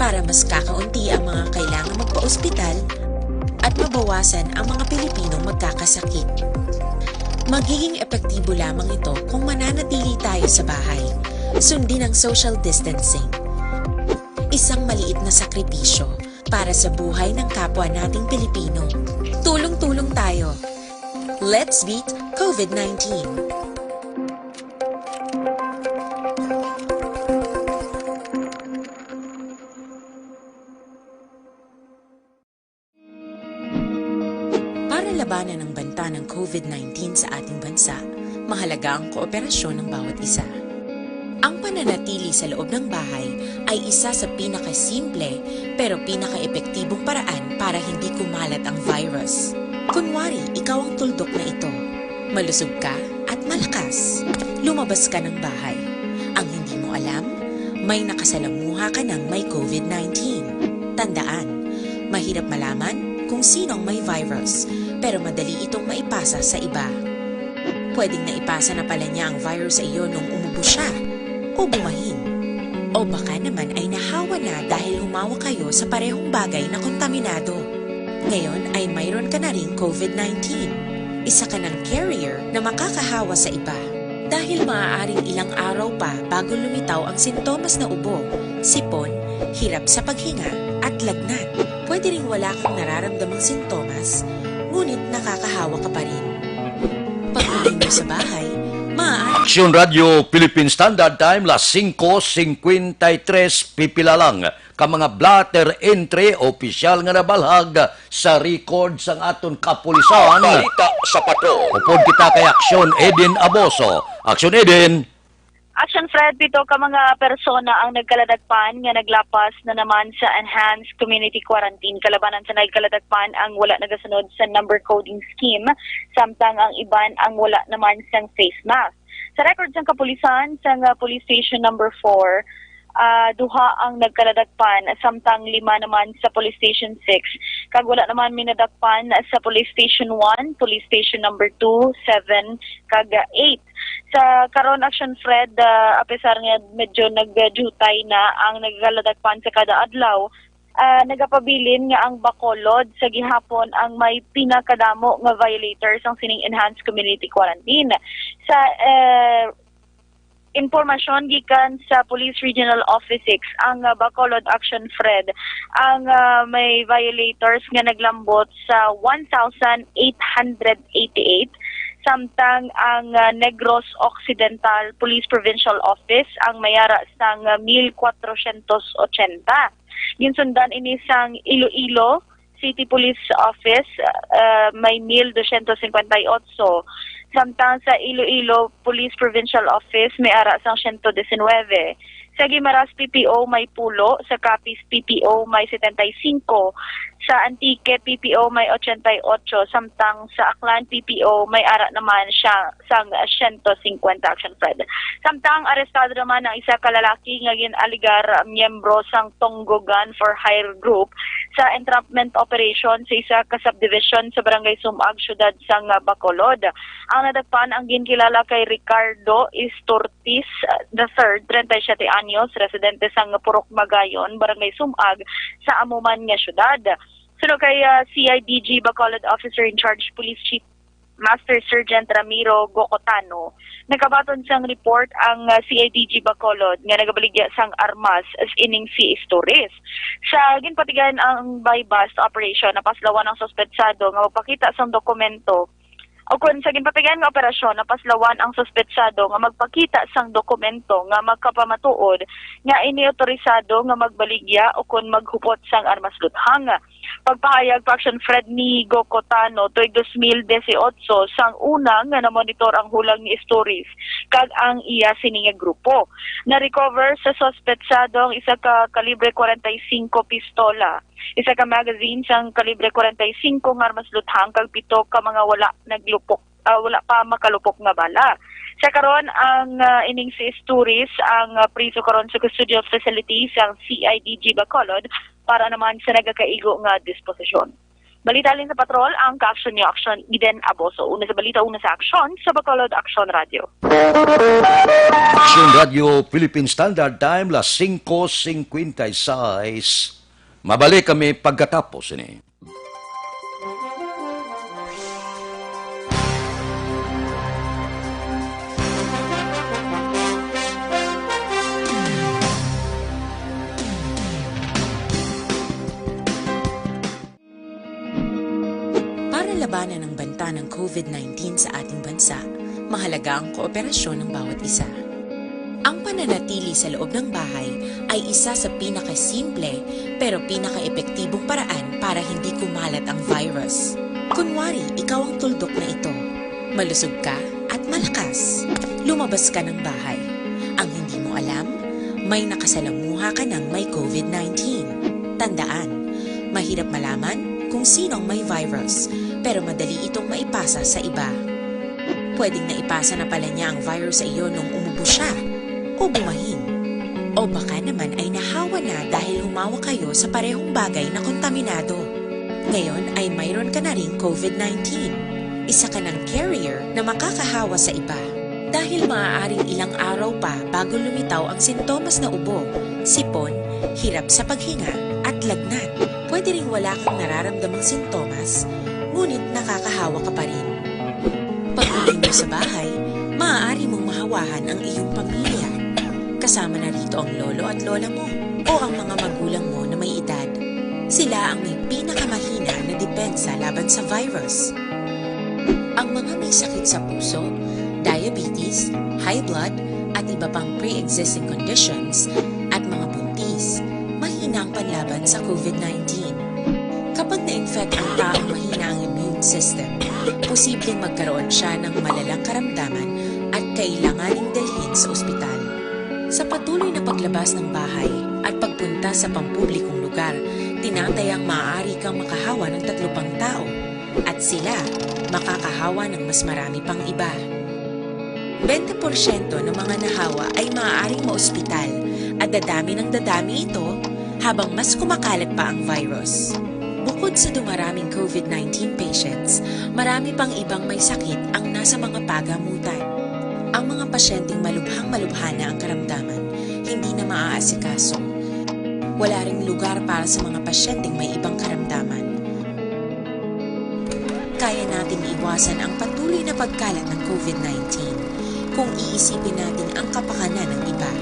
Para mas kakaunti ang mga kailangang magpa-ospital at mabawasan ang mga Pilipinong magkakasakit. Magiging epektibo lamang ito kung mananatili tayo sa bahay. Sundin ang social distancing. Isang maliit na sakripisyo para sa buhay ng kapwa nating Pilipino. Tulong-tulong tayo. Let's beat COVID nineteen. COVID nineteen sa ating bansa, mahalaga ang kooperasyon ng bawat isa. Ang pananatili sa loob ng bahay ay isa sa pinakasimple pero pinakaepektibong paraan para hindi kumalat ang virus. Kunwari, ikaw ang tuldok na ito. Malusog ka at malakas. Lumabas ka ng bahay. Ang hindi mo alam, may nakasalamuha ka ng may COVID nineteen. Tandaan, mahirap malaman kung sino ang may virus, pero madali itong maipasa sa iba. Pwedeng naipasa na pala niya ang virus sa iyo nung umubo siya o bumahin. O baka naman ay nahawa na dahil humawa kayo sa parehong bagay na kontaminado. Ngayon ay mayroon ka na ring COVID nineteen. Isa ka ng carrier na makakahawa sa iba. Dahil maaaring ilang araw pa bago lumitaw ang sintomas na ubo, sipon, hirap sa paghinga, at lagnat. Pwede ring wala kang nararamdamang sintomas, ngunit nakakahawa ka pa rin. Pag-uwi mo sa bahay, maaari Aksyon Radio Philippine Standard Time, las singko singkwenta y tres, pipila lang ka mga blotter entry opisyal nga nabalhag sa record sang aton kapulisan. Balita sa Patrol. Upod kita kay Aksyon Eden Aboso. Aksyon Eden. Action Fred, pito ka mga persona ang nagkaladakpan nga naglapas na naman sa enhanced community quarantine. Kalabanan sa nagkaladakpan ang wala nagasunod sa number coding scheme, samtang ang iban ang wala naman sang face mask. Sa record sang kapulisan, sa nga police station number four, ah, duha ang nagkaladakpan, samtang lima naman sa police station six, kag wala naman minadakpan sa police station one, police station number two, seven, kag eight. Sa karon, Action Fred, ah, apisar nga medyo nagjutay na ang nagkaladakpan sa kada adlaw, ah, nagapabilin nga ang Bacolod sa gihapon ang may pinakadamo nga violators sang sining enhanced community quarantine. Sa, eh, impormasyon gikan sa Police Regional Office six, ang, ah, Bacolod Action Fred, ang, ah, may violators nga naglambot sa one thousand eight hundred eighty-eight, samtang ang, ah, Negros Occidental Police Provincial Office ang may ara sang, ah, mil kwatrosyentos ochenta. Ginsundan ini sang Iloilo City Police Office, ah, may mil dosyentos singkwenta y otso, samtang sa Iloilo Police Provincial Office may ara sang siyento disinwebe. Sa Guimaras P P O may pulo, sa Capiz P P O may setenta y singko, sa Antique P P O may ochenta y otso, samtang sa Aklan P P O may ara naman siya sang siyento singkwenta, Action Fred. Samtang arestado naman ang isa ka lalaki nga gin-alegar miyembro sang Tonggo Gun for Hire Group sa entrapment operation sa isa ka subdivision sa Barangay Sumag, siyudad sang Bacolod. Ang nadakpan ang ginkilala kay Ricardo Istortis the third, treinta y siete anyos, residente sang Purok Magayon, Barangay Sumag, sa amo man nga siyudad. Suno kay, ah, C I D G Bacolod Officer in Charge Police Chief Master Sergeant Ramiro Gocotano, nagkabaton sang report ang, ah, C I D G Bacolod nga nagabaligya sang armas sa ining si Istores. Sa ginpatigayon ang buy-bust operation, napaslawan ang suspetsado nga magpakita sang dokumento, o kon sa ginpatigayon nga operasyon, napaslawan ang suspetsado nga magpakita sang dokumento nga makapamatuod nga ini otorisado nga magbaligya o kon maghupot sang armas luthang. Pagpahayag pa, Action Fred, ni Gocotano, tuig dos mil dieciocho sang una nga namonitor ang hulag ni Istores kag ang iya sini nga grupo. Na-recover sa suspetsado ang isa ka kalibre kwarenta y singko pistola, isa ka magazine sang kalibre kwarenta y singko nga armas luthang kag pito ka mga wala naglupok, ah, wala pa makalupok nga bala. Sa karon, ang, ah, ining si Istores ang, ah, priso karon sa custodial facility sang C I D G Bacolod para naman sa nagakaigo nga disposisyon. Balita halin sa patrol, ang ka-action niyo, Action Eden Aboso. Una sa balita, una sa aksyon, sa Bacolod Action Radio. Action Radio Philippine Standard Time, las singko singkwenta y seis. Mabalik kami pagkatapos ini. Para labanan ang banta ng COVID nineteen sa ating bansa, mahalaga ang kooperasyon ng bawat isa. Ang pananatili sa loob ng bahay ay isa sa pinakasimple pero pinakaepektibong paraan para hindi kumalat ang virus. Kunwari, ikaw ang tuldok na ito. Malusog ka at malakas. Lumabas ka ng bahay. Ang hindi mo alam, may nakasalamuha ka ng may COVID nineteen. Tandaan, mahirap malaman kung sino ang may virus, pero madali itong maipasa sa iba. Pwedeng naipasa na pala niya ang virus sa iyo nung umubo siya o bumahin. O baka naman ay nahawa na dahil humawak kayo sa parehong bagay na kontaminado. Ngayon ay mayroon ka na ring COVID nineteen. Isa ka ng carrier na makakahawa sa iba. Dahil maaaring ilang araw pa bago lumitaw ang sintomas na ubo, sipon, hirap sa paghinga, at lagnat. Pwede ring wala kang nararamdamang sintomas, ngunit nakakahawa ka pa rin. Pag-uwi mo sa bahay, maaari mong mahawahan ang iyong pamilya. Kasama na rito ang lolo at lola mo o ang mga magulang mo na may edad. Sila ang may pinakamahina na depensa laban sa virus. Ang mga may sakit sa puso, diabetes, high blood, at iba pang pre-existing conditions, at mga buntis, mahina ang panlaban sa COVID nineteen. Kapag na-infect ang taong mahina ang immune system, posibleng magkaroon siya ng malalang karamdaman at kailanganing dalhin sa ospital. Sa patuloy na paglabas ng bahay at pagpunta sa pampublikong lugar, tinatayang maaari kang makahawa ng tatlo pang tao at sila makakahawa ng mas marami pang iba. Bente porsyento ng mga nahawa ay maaaring maospital at dadami ng dadami ito habang mas kumakalat pa ang virus. Bukod sa dumaraming COVID nineteen patients, marami pang ibang may sakit ang nasa mga pagamutan. Ang mga pasyenteng malubhang-malubha na ang karamdaman, hindi na maaasikaso. Wala ring lugar para sa mga pasyenteng may ibang karamdaman. Kaya nating iwasan ang patuloy na pagkalat ng COVID nineteen kung iisipin natin ang kapakanan ng iba.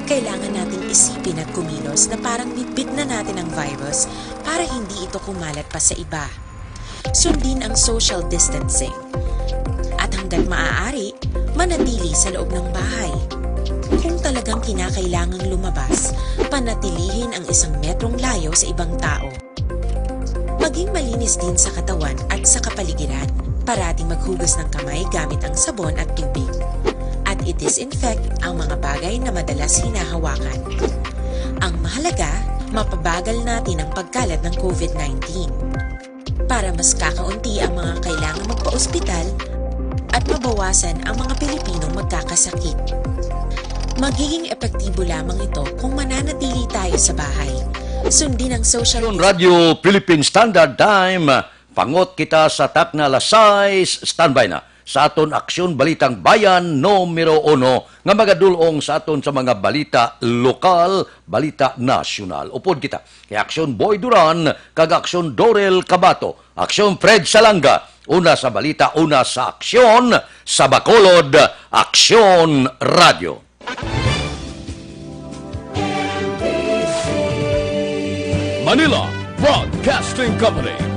Kailangan nating isipin at kumilos na parang bitbit na natin ang virus para hindi ito kumalat pa sa iba. Sundin ang social distancing. At hanggat maaari, manatili sa loob ng bahay. Kung talagang kinakailangang lumabas, panatilihin ang isang metrong layo sa ibang tao. Maging malinis din sa katawan at sa kapaligiran. Parating maghugas ng kamay gamit ang sabon at tubig. At i-disinfect ang mga bagay na madalas hinahawakan. Ang mahalaga, mapabagal natin ang pagkalat ng COVID nineteen. Para mas kakaunti ang mga kailangang magpa-ospital at mabawasan ang mga Pilipinong magkakasakit. Magiging epektibo lamang ito kung mananatili tayo sa bahay. Sundin ang social Radyo Philippine Standard Time. Pangot kita sa takna alas sais. Standby na sa aton Aksyon Balitang Bayan numero uno nga magadul-ong sa aton sa mga balita lokal, balita nasyonal. Upod kita kay Aksyon Boy Duran kag Aksyon Dorel Cabato, Aksyon Fred Salanga, una sa balita, una sa aksyon, sa Bacolod, Aksyon Radio. Manila Broadcasting Company.